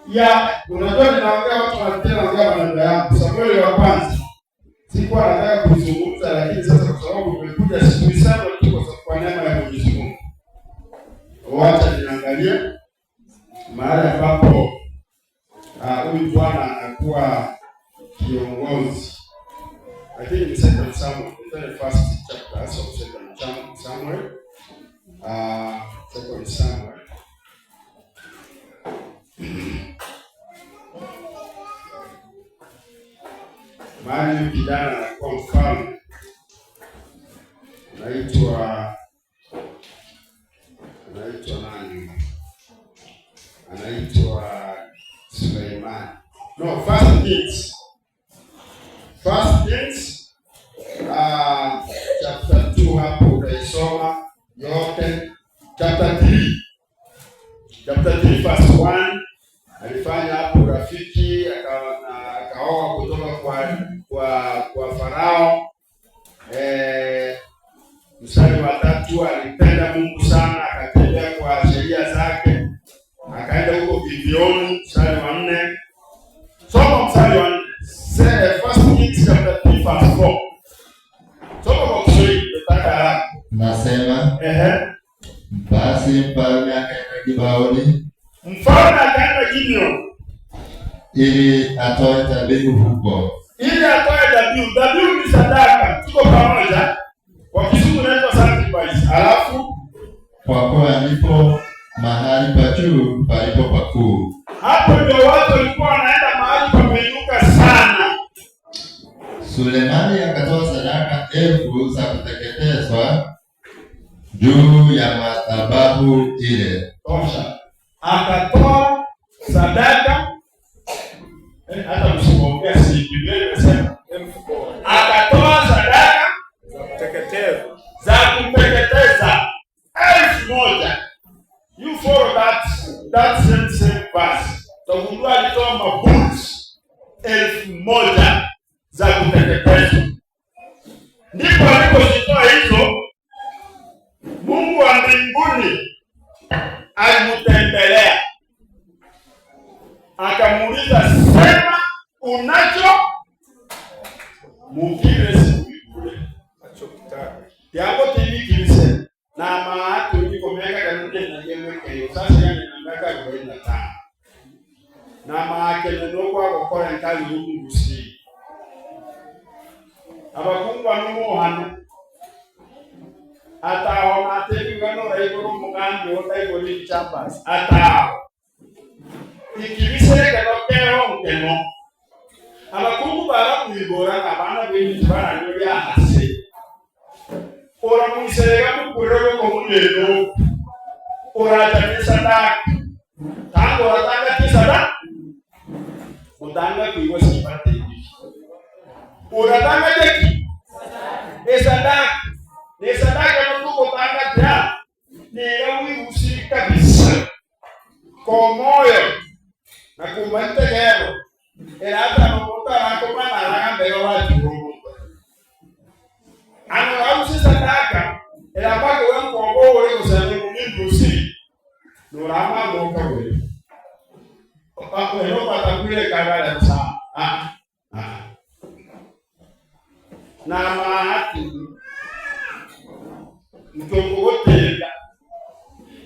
ya, unajua ninaongea watu wanafikiri naongea maneno yangu. Samueli wa kwanza sikuwa nataka kuizungumza, lakini sasa kwa sababu umekuja sikuisema tu kwa neema ya Mwenyezi Mungu, wacha niangalie mahali ambapo huyu bwana anakuwa kiongozi, lakini ni Second Samuel, the very first chapter of Second Samuel, Second Samuel. Mahali huyu kijana anakuwa mfalme, anaitwa nani? Anaitwa Suleiman. No, First Kings. First Kings chapter 2 hapo utaisoma yote. Chapter 3. Chapter 3 verse 1 alifanya hapo rafiki akaoa kutoka kwa Farao. Mstari wa 3 alipenda Mungu sana, akatembea kwa sheria zake, akaenda huko Gibeoni. Mstari wa 4, soma mstari wa 4. First Kings chapter 3 verse 4. Soma kwa Kiswahili, nataka haraka. Nasema, basi mfalme akaenda Gibeoni Mfalme akaenda Gibeoni ili atoe dhabihu huko. Ili atoe dhabihu. Dhabihu ni sadaka, tuko pamoja? Kwa Kizungu inaitwa sacrifice. Alafu kwa kuwa ndipo mahali pa juu palipo pakuu. Hapo ndio watu walikuwa wanaenda mahali pameinuka sana. Sulemani akatoa sadaka 1000 za kuteketezwa juu ya madhabahu ile. Tosha. Akatoa sadaka, hata msipoongea si Biblia imesema akatoa sadaka za kuteketezwa za kuteketeza 1000. You follow that same verse. Utagundua alitoa mabulls 1000 za kuteketezwa. Ndipo alipozitoa hizo, Mungu wa mbinguni alimtembelea akamuuliza, sema unacho mukire sikule achokitaka yango tibikirise na maatu iko miaka kanunde na yemwe sasa yani na miaka 45 na maakene nokwa gukora nkali y'omugusi abakungwa n'omuhano ataho natebiga noraiguru omugambi otaiguru chambers ataho. Ikibiseke nokero nkeno. Abakungu barakwibora abana b'ibintu baranyo byahase. Oramuiserega mukurego komuneno. Oratamye sadaka. Tango oratanga tisadaka. Utanga kuiwa sipate ibi. Uratanga jeki. Esadaka. Nesadaka nokukotanga tya. Nera wiusi kabisa. Komoyo. Na kumantegero. Erata nokuta nakomana aragambero watu. Ano ausi sadaka. Erapako wenkongo ore kusanye kumindusi. Nurama moka we. Weno patakwile kagala sa. Ah. Ah. Na maati mtongogotenda.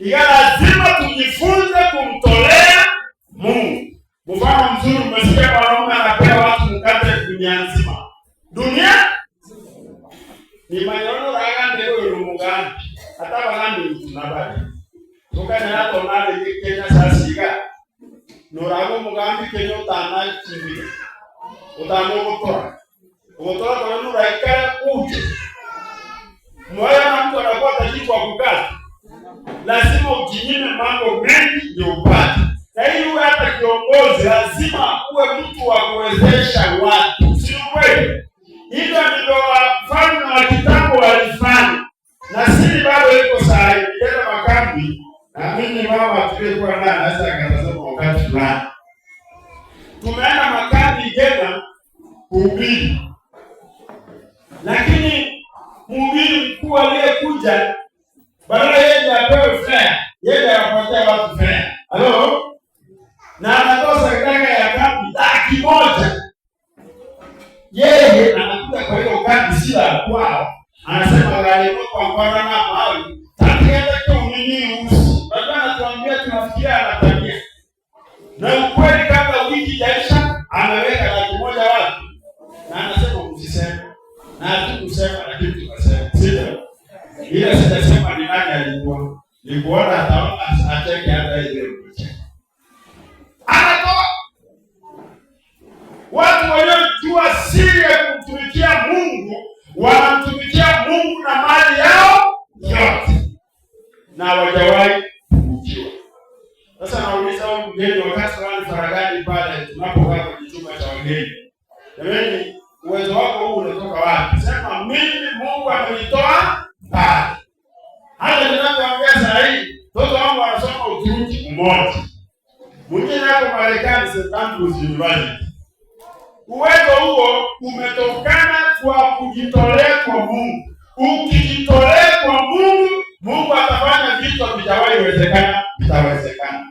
Ila lazima tujifunze kumtolea Mungu. Mfano mzuri, umesikia mwanaume anapea watu mkate dunia nzima. Dunia ni manyono raga ndego yolumugani. Hata bagambi tunabali. Tukanya hato nale Kenya sasiga. Norago mugambi Kenya utana chibi. Utano gotora. Gotora kwa nura ikara uje. Moyo na mtu anakuwa tajiri kwa kukaza. Lazima ujinyime mambo mengi ndio upate. Na hii uwe hata kiongozi lazima uwe mtu wa kuwezesha watu. Si kweli? Hivyo ndivyo wafalme wa kitambo walifanya. Na sisi bado iko saa hii. Nilienda makambi na mimi mama tulikuwa naye anaweza akatazama wakati fulani. Tumeenda makambi Kenya kuhubiri. Lakini mhubiri mkuu aliyekuja badala yeye apewe fare, yeye anapatia watu fare. Halo? Na anatoa sadaka ya kambi 100,000. Yeye anakuja kwa hiyo kambi si la kwao. Anasema gari kwa mfano na mahali. Tatienda kwa nini usi? Baba anatuambia tunafikiria anatabia. Na ukweli kabla wiki jaisha ameweka 100,000 wapi? Na anasema msiseme. Na hatukusema lakini tukasema. Sio? Ila sitasema ni nani alikuwa. Nikuona ataona acheke hata ile kucheka. Anatoa watu waliojua siri ya kumtumikia Mungu, wanamtumikia Mungu na mali yao yote. Na hawajawahi kupungukiwa. Sasa nauliza huyu mgeni wakati fulani faragani pale tunapokaa kwenye chumba cha wageni. Jamani, uwezo wako huu unatoka wapi? Sema mimi Mungu amenitoa mbali. Hata ninapoongea saa hii, mtoto wangu anasoma Uturuki mmoja. Mwingine hapo Marekani St. Andrews University. Uwezo huo umetokana kwa kujitolea kwa Mungu. Ukijitolea kwa Mungu, Mungu atafanya vitu havijawahi wezekana, vitawezekana.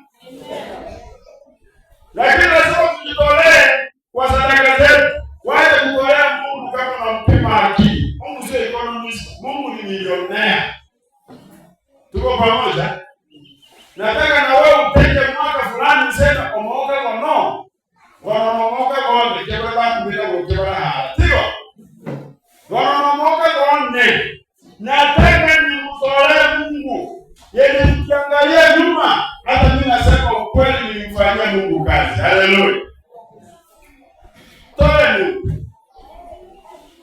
Lakini lazima tujitolee kwa sadaka zetu. Waje kutolea Mungu kama unampima akili. Mungu sio economist, Mungu ni milionea. Tuko pamoja? Nataka na wewe utenge mwaka fulani useme omoka kwa no. Wanamoka kwa ne kebala kubira kwa kebala hala. Sio? Wanamoka kwa ne. Nataka nimtolee Mungu. Yeye nikiangalia nyuma hata mimi nasema ukweli nilimfanyia Mungu kazi. Haleluya. Toa Mungu.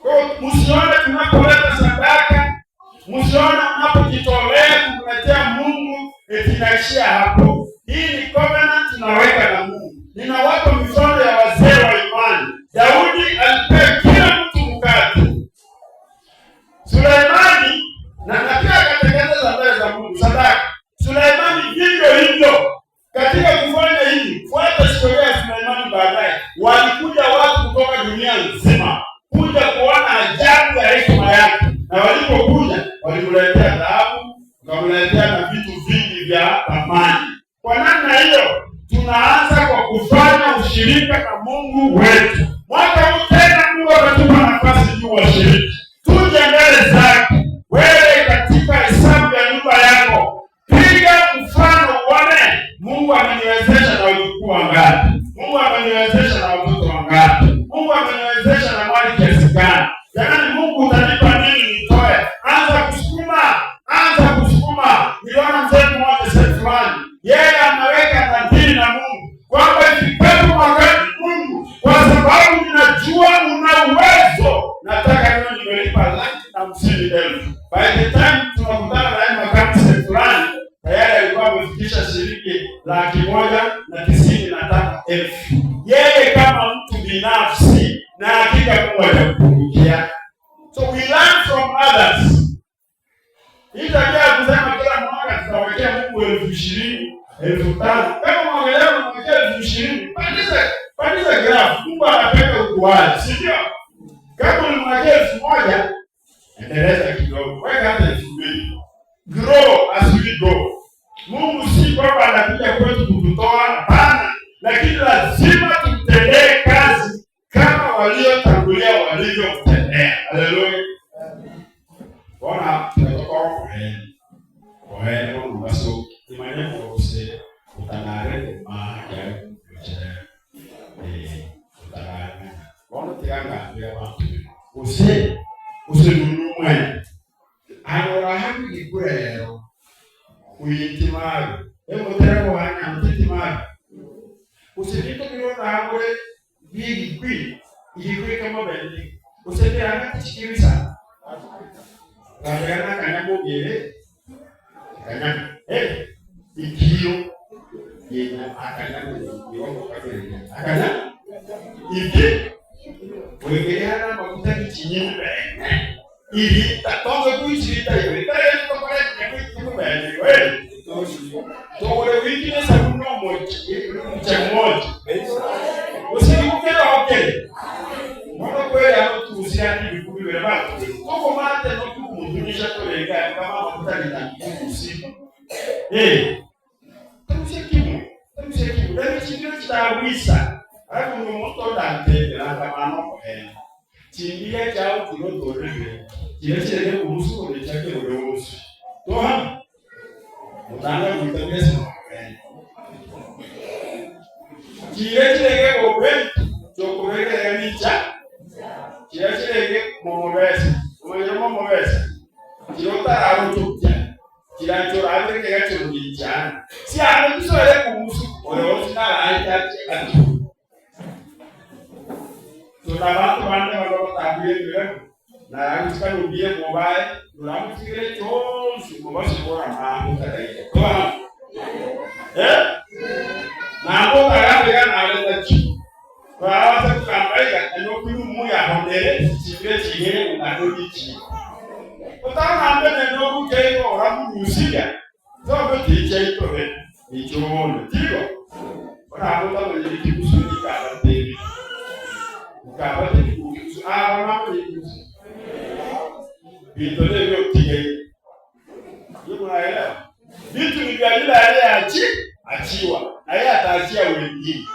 Kwa msione tunapoleta sadaka, msione unapojitolea kumletea Mungu eti inaishia hapo. Hii ni covenant tunaweka na Mungu. Ninawapa mifano ya wazee wa imani. Daudi alipea kila mtu mkate. Suleimani na pia akatengeneza mbele za Mungu sadaka. Suleimani vivyo hivyo. Katika kufanya hivi, fuata historia ya Suleimani baadaye. Walikuja watu kutoka dunia nzima kuja kuona ajabu ya hekima yake. Na walipokuja walimletea dhahabu, wakamletea na vitu vingi vya thamani. Kwa namna hiyo tunaanza kwa kufanya ushirika na Mungu wetu. Mwaka huu tena Mungu atatupa nafasi juu washiriki. Tuje mbele zake. Wewe katika hesabu ya nyumba yako, piga mfano uone Mungu ameniwezesha na wajukuu wangapi. Mungu ameniwezesha na watoto wangapi. Mungu ameniwezesha na mali kiasi gani. Jamani, Mungu utanipa nini nitoe? Anza kusukuma, anza kusukuma. Niliona mzee mmoja sehemu fulani, yeye anaweka nadhiri na Mungu kwamba atapata 1000. Yeye kama mtu binafsi, na hakika Mungu atampungukia. So we learn from others. Hii tabia ya kusema kila mwaka tutawekea Mungu 20,000, 5,000. Kama mwaka leo unamwekea 20,000, pandisha graph. Mungu anapenda ukuaji, si ndio? Kama ulimwekea 1,000, endeleza kidogo, weka hata 2,000. Grow as we go. Mungu si kwamba anakuja kwetu kututoa, hapana, lakini lazima tumtendee kazi kama waliotangulia walivyomtendea. Haleluya. Bona tunatoka kuheni. Kuheni kwa mbaso imanye kose utanare ma ya kuchele. Utanare. Bona tiganga ya bantu. Use usinunumwe. Ayora hapi gikurero. Uyitimari. Emo tereko hanya mtitimari. Usivito mirona hangore bigi kwi. Igikwi kama bendi. Usende hanga tichikirisa. Kanyana kanyamo bie. Kanyamo. Ikiyo. Yenya akanyamo iwako kabere. Akanya. Iki. Wegeana makuta kichinyini bene. Iri tatonga kuichirita iwe. Tare tokore kuichirita bene. We. Tokore wiki na sabuno moja. Mche moja. Usinikukera okele. Mwana kweli anotuhusiani vikumi vile batu. Koko mate no kumudunisha tolega kama makuta litakusiku. Turusie kimu. Turusie kimu. Leo chindiro chitawisa. Alafu ni moto dante la kamano ko he. Chimbia chao kilo torebe. Chile chile kuhusu ole chake ole usu. Toha. Mutanga kuitambesa. Chile chile ko chokureke micha. Chile chile momobesa. Umenye momobesa. Chilota arutukya. Chila chora abere ke gacho ngichana. Si ano tusore kuhusu ole usu na aita atu. Tuna bantu bande baloba tabuye mbere. Na yangu ubie mobile, tunamutigire chonsu mobile bora mambo kadaye. Toa. Na abo tagambega na leta chi. Kwa sababu kambaiga eno kuyu muya hondere chibire chigere unadoni chi. Utanga ambe neno kukeiko oramu rusiga. Zobe tiche itore. Ichono tigo. Ora abo tamo yiki kusudi ka tebi. Ka tebi kusu ah mama yiki. Vitu vyo tige. Hiyo unaelewa? Vitu ni vya yule aliyeachiwa. Na yeye ataachia wengine.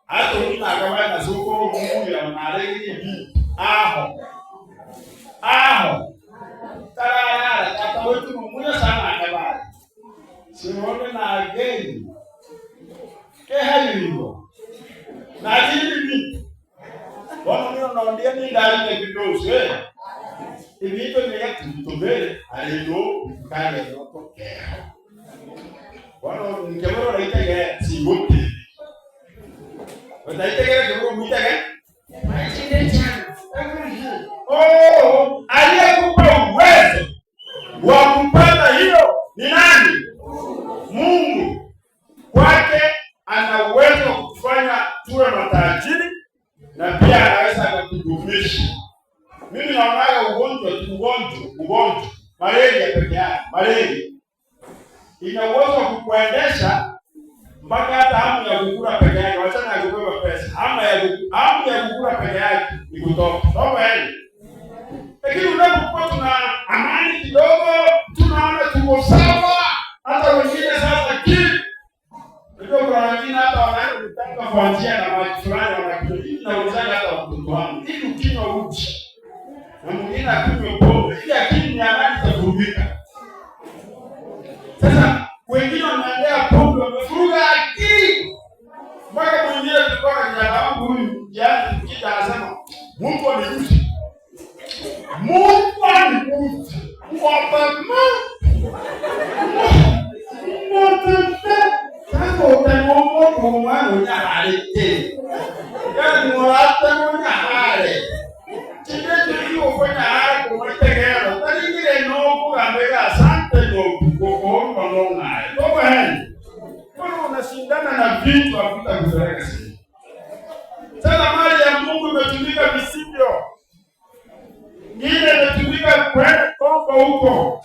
Hata mwingine akaba na soko Mungu ya maregi bi. Aho. Aho. Tarara tata wetu mungu sana akabali. Simuone na ageni. Ke hali Na jili Bwana mimi naondia ni ndani ya kidogo eh. Ibito ni ya tutobere alilo kale noko kero. Bwana nkeboro raita ya sibuti. Wataita kero keboro mwita ke? Oh, aliyekupa uwezo wa kupata hiyo ni nani? Mungu. Kwake ana uwezo wa kufanya tuwe matajiri na pia anaweza akatudumisha. Mimi naonaga ugonjwa tu, ugonjwa, malaria peke yake, malaria ina uwezo wa kukuendesha mpaka hata hamu ya kukula peke yake, wachana ya kubeba pesa, hamu ya kukula peke yake ni kutoka. Sawa yaani? Lakini unapokuwa tuna amani kidogo, tunaona tuko sawa, hata wengine sasa kili. Unajua kuna wengine hata wanaenda kutanga kwa njia na maji fulani wanakunywa. Hivi naulizaga hata watoto wangu, ili ukinywa uji na mwingine akunywe pombe, ili akili ya nani itavurugika? Sasa wengine wanaendea pombe wamevuruga akili. Mpaka mwingine tulikuwa na kijana wangu huyu, yaani tukija anasema Mungu amekuja. Mungu amekuja. Wapama. Mungu amekuja. Sasa utamuomba kwa mwana unyahale. Yaani mwata unyahale. Chibeto hiyo kufanya haya kwa mtegero. Talingire no kugambega asante no kukuomba no ngaye. Kwa heri. Mbona unashindana na vitu havitakupeleka sehemu. Sasa mali ya Mungu imetumika visivyo, ingine imetumika kwenda Kongo huko.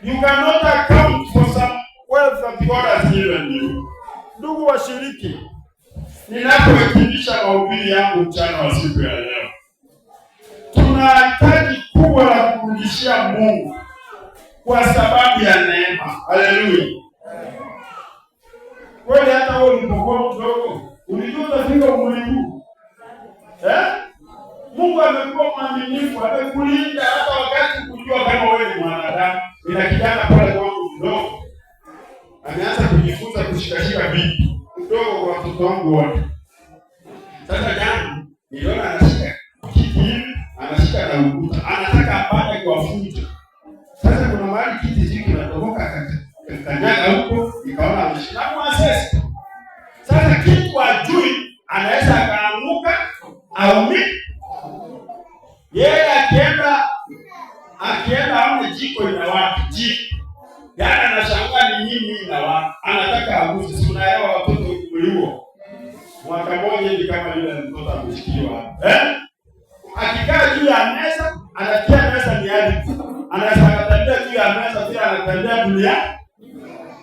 You cannot account for some wealth that God has given you. Ndugu washiriki, ninapohitimisha mahubiri yangu mchana wa siku ya leo, tuna hitaji kubwa la kurudishia Mungu kwa sababu ya neema. Haleluya! Kweli hata wewe ulipokuwa mdogo ulijua utafika umri huu, eh? Mungu amekuwa mwaminifu, amekulinda hata wakati kujua kama wewe ni mwanadamu. Nina kijana pale kwangu mdogo, ameanza kujifunza kushikashika vitu, mdogo kwa watoto wangu wote. Sasa jana niliona anashika kiti hivi, anashika na ukuta, anataka apande kwa fujo. Sasa kuna mahali kiti hiki kinatoboka, akakanyaga huko, nikaona ameshika na muasesi. Sasa kitu ajui, anaweza akaanguka aumie. Yeye akienda aone jiko inawaka, jiko, yaani anashangaa ni nini inawaka, anataka aguse. Si unaelewa watoto umri huo, mwaka mmoja hivi kama yule mtoto ameshikiwa, eh? Akikaa juu ya meza anatia meza ni ardhi, anaweza akatembea juu ya meza pia anatembea dunia.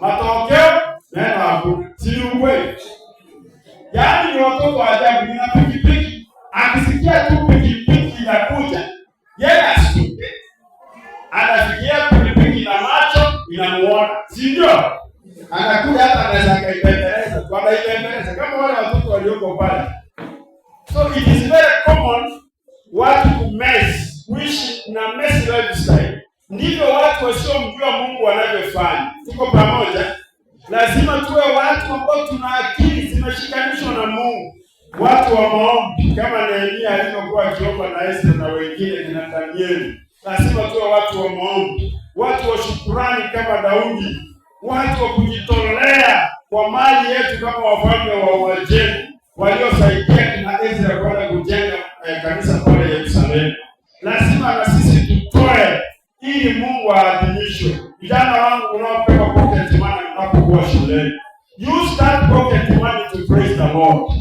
Matokeo neno hakuna, si ni ukweli? Yaani ni watoto wa ajabu. Nina pikipiki, akisikia tu pikipiki inakuja, yeye asituke, anafikiria pikipiki na macho inamuona, si ndio? Anakuja hata anaweza akaipembeleza tu, anaipembeleza kama wale watoto walioko pale. So it is very common watu kumess, kuishi na mess lifestyle. Ndivyo watu wasiomjua Mungu wanavyofanya. Tuko pamoja? Lazima tuwe watu ambao tuna akili zimeshikanishwa na Mungu, watu wa maombi kama Nehemia alivyokuwa akiomba na Ezra na wengine na Danieli. Lazima tuwe watu wa maombi, watu wa shukurani kama Daudi, watu wa kujitolea kwa mali yetu kama wafalme wa Uajemi waliosaidia kina Ezra kwenda kujenga kanisa pale Yerusalemu. Lazima na sisi tutoe ili Mungu aadhimishwe. Vijana wangu unaopewa pocket money unapokuwa shuleni, use that pocket money to praise the Lord.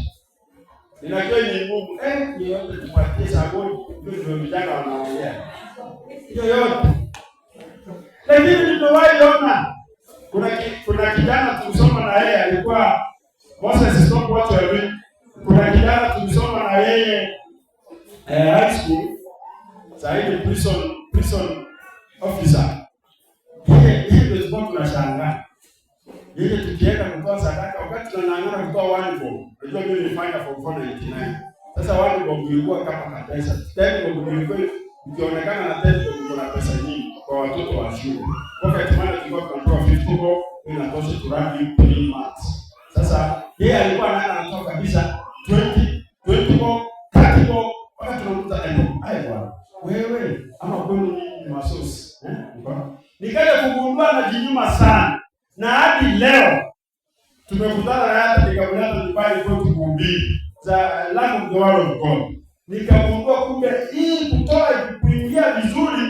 Ninajua ni ngumu, yoyote tupatie sabuni, ndio vijana wanaongea yoyote, lakini nimewahi ona kuna kijana tulisoma na yeye alikuwa, Moses, stop what you are doing. Kuna kijana tulisoma na yeye high school, sasa hivi prison officer. Yeye ndio tulikuwa tunashangaa. Yeye tukienda kutoa sadaka wakati tunang'ang'ana kutoa 1 bob. Unajua mimi nilifanya form 499. Sasa 1 bob ilikuwa kama kabisa. 10 bob ilikuwa ukionekana na 10 bob kuna pesa nyingi kwa watoto wa shule. Wakati maana tulikuwa tunatoa 50 bob inatosha to run you 3 months. Sasa yeye alikuwa anaenda anatoa kabisa 20, 20 bob, 30 bob, wakati tunakuta ai bwana. Wewe ama kweli nyinyi ni masosi, eh? Nikaja kugundua anajinyima sana. Na hadi leo tumekutana na hata nikamleta nyumbani kwetu kuhubiri za lack of the word of God. Nikagundua kumbe hii kutoa kuingia vizuri,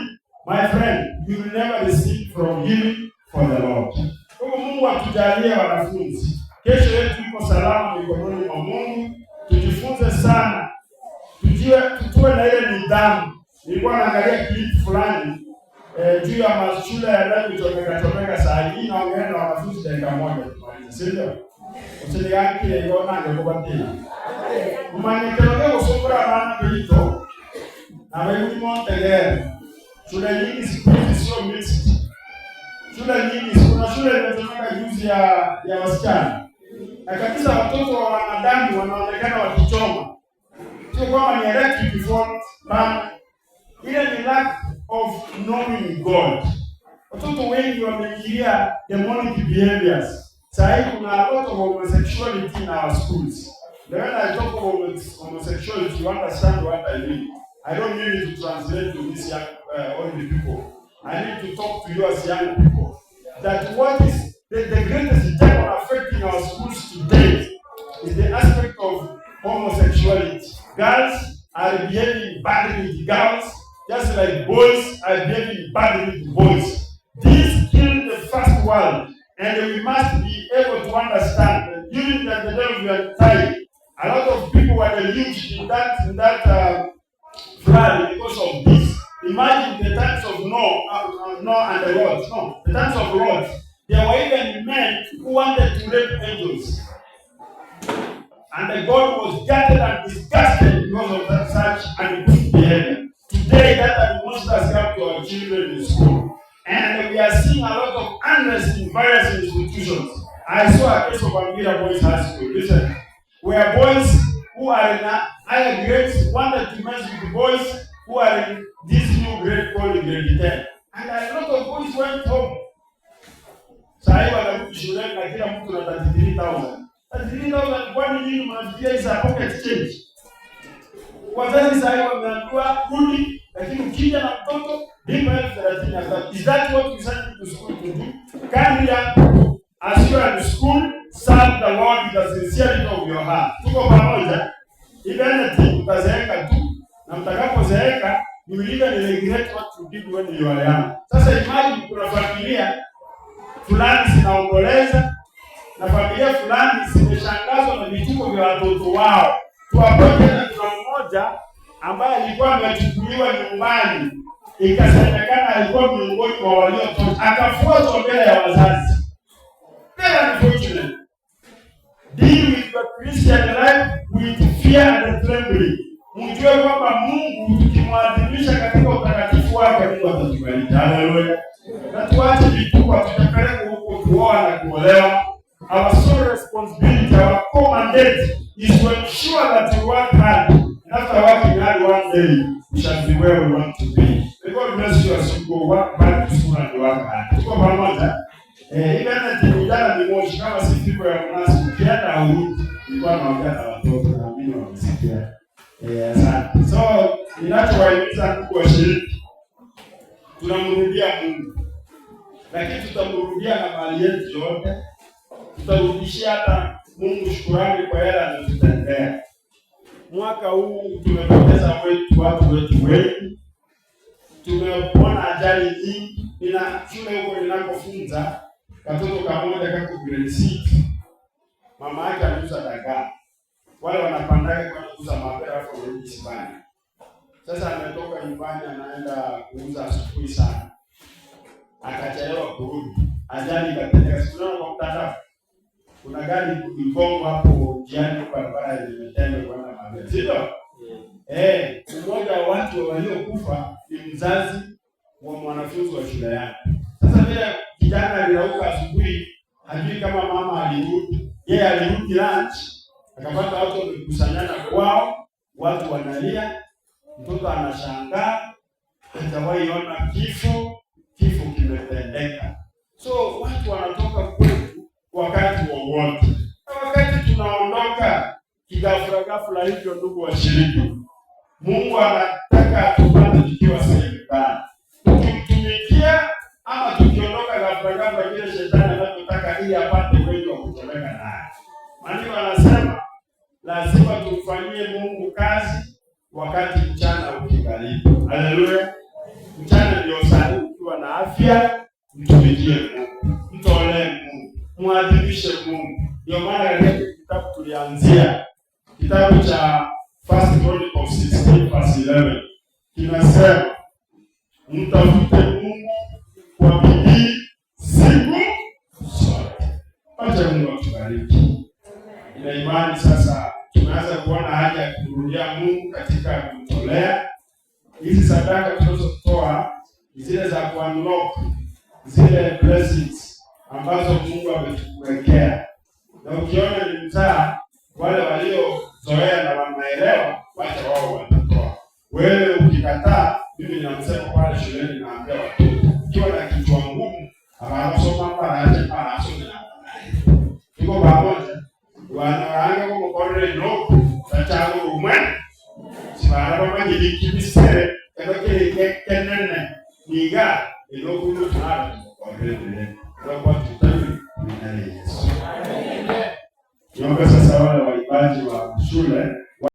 my friend, you will never receive from giving for the Lord. Kwa hivyo Mungu atujalie wanafunzi, kesho yetu iko salama mikononi mwa Mungu. Tujifunze sana, tujue, tuwe na ile nidhamu. Nilikuwa naangalia clip fulani juu ya mashule yanavyochomeka chomeka saa hii, naongea na wanafunzi dakika moja tumalize, si ndio? Usinigankie yona ngekubatia umanyikelo gusukura abana bito na wewe montegere. Shule nyingi siku hizi sio mixed. Shule nyingi, kuna shule imechomeka juzi ya wasichana na kabisa watoto wa wanadamu wanaonekana wakichoma, sio kwamba ni electric fault, bana, ile ni lack of knowing God. Watoto wengi wameingilia demonic behaviors. Sasa hivi kuna a lot of homosexuality in our schools. When I talk of homosexuality, you understand what I mean. I don't need to translate to these young old people. I need to talk to you as young people. That what is the greatest devil affecting our schools today is the aspect of homosexuality. Girls are behaving badly with girls, just like boys are behaving badly with boys. This killed the first world, and we must be able to understand During the antediluvian time, a lot of people were deluged in that flood because of this. Imagine the times of Noah and the Lot. No, the times of Lot. There were even men who wanted to rape angels. And the God was gutted and disgusted because of that such ungood behavior. Today, that animosity has come to our children in school. And we are seeing a lot of unrest in various institutions. I saw a case of Ambira Boys High School recently, where boys who are in higher grades wanted to mess with boys who are in this new grade called grade 10. And a lot of boys went home. Saa hii wanarudi shuleni na kila mtu na 33,000. 33,000, kwani nyinyi mnafikiria is a pocket change? Wazazi saa hii wameambiwa rudi, lakini ukija na mtoto lipa 33,000. Is that what you sent him to school to do? Come here, as you are in school, serve the Lord with the sincerity of your heart. Tuko pamoja? Even utazeeka tu, na mtakapozeeka you will even regret what you did when you were young. Sasa imagine kuna familia fulani zinaomboleza na familia fulani zimeshangazwa na vituko vya watoto wao. Tuwapote na kuna mmoja ambaye alikuwa amechukuliwa nyumbani, ikasemekana alikuwa miongoni mwa waliotoka, akafuatwa mbele ya wazazi. Very unfortunate. Deal with your Christian life with fear and trembling. Mjue kwamba Mungu tukimwadhimisha katika utakatifu wake, Mungu atatubariki. Haleluya. Na tuache vituko, tutapeleka huko kuoa na kuolewa. Our sole responsibility, our core mandate is to ensure that we work hard. And after working hard, one day we shall be where we want to be. May God bless you as you go work back to school and work hard. Tuko pamoja? Eh, ile ati ujana ni moshi kama si fimbo ya mnasi, ukienda urudi. Nilikuwa naongea na watoto, naamini wamesikia. Eh, asante. So, ninachowahimiza ndugu washiriki, tunamrudia Mungu, lakini tutamrudia na mali yetu yote. Tutarudishia hata Mungu shukurani kwa yale ametutendea. Mwaka huu tumepoteza watu wetu wengi, tumeona ajali nyingi. Nina shule huko ninakofunza, katoto kamoja kako grade 6, mama yake aliuza dagaa, wale wanapandaga kwenda kuuza mapera hapo wanarudi Sibani. Sasa ametoka nyumbani anaenda kuuza asubuhi sana, akachelewa kurudi, ajali ikatendeka. Si unaona kwa mtandao kuna gari igongo hapo njiani kwa barabara yenye Metembe kwenda Mabera, sio? Eh, mmoja wa watu waliokufa ni mzazi wa mwanafunzi wa shule yake. Sasa vile kijana alirauka asubuhi, hajui kama mama alirudi. Yeye alirudi lunch, akapata watu wamekusanyana kwao, watu wanalia, mtoto anashangaa, hajawahi ona kifo, kifo kimetendeka. So watu wanatoka kwetu wakati wowote, na wakati tunaondoka kighafla ghafla hivyo, ndugu washiriki, Mungu anataka tupate tukiwa sehemu gani, tukimtumikia ama tukiondoka ghafla ghafla vile shetani anavyotaka, ili apate wengi wa kuchomeka naye. Maandiko anasema lazima tumfanyie Mungu kazi wakati mchana ukikaribu. Haleluya! Mchana ndio saa ukiwa na afya, mtumikie Mungu, mtolee Mungu, muadhimishe Mungu. Ndio maana katika kitabu tulianzia kitabu cha First Chronicles 16 verse 11 kinasema, mtafute Mungu kwa bidii siku zote. Acha Mungu atubariki. Ina imani sasa tumeanza kuona haja ya kumrudia Mungu katika kumtolea hizi sadaka tunazotoa, zile za kuunlock zile blessings ambazo Mungu ametuwekea. Na ukiona ni mtaa, wale waliozoea na wanaelewa, wacha wao watatoa. Wewe ukikataa, mimi ninamsema pale shuleni, naambia watoto, ukiwa na kichwa ngumu, abasoma baraje barasome na tuko pamoja wanaanga kumukorere noku tachago rumwe sibara bamanyirikibisere kero kenene niga enoku tunara mukorere kwa tutani na Yesu. Niombe sasa wale waimbaji wa shule.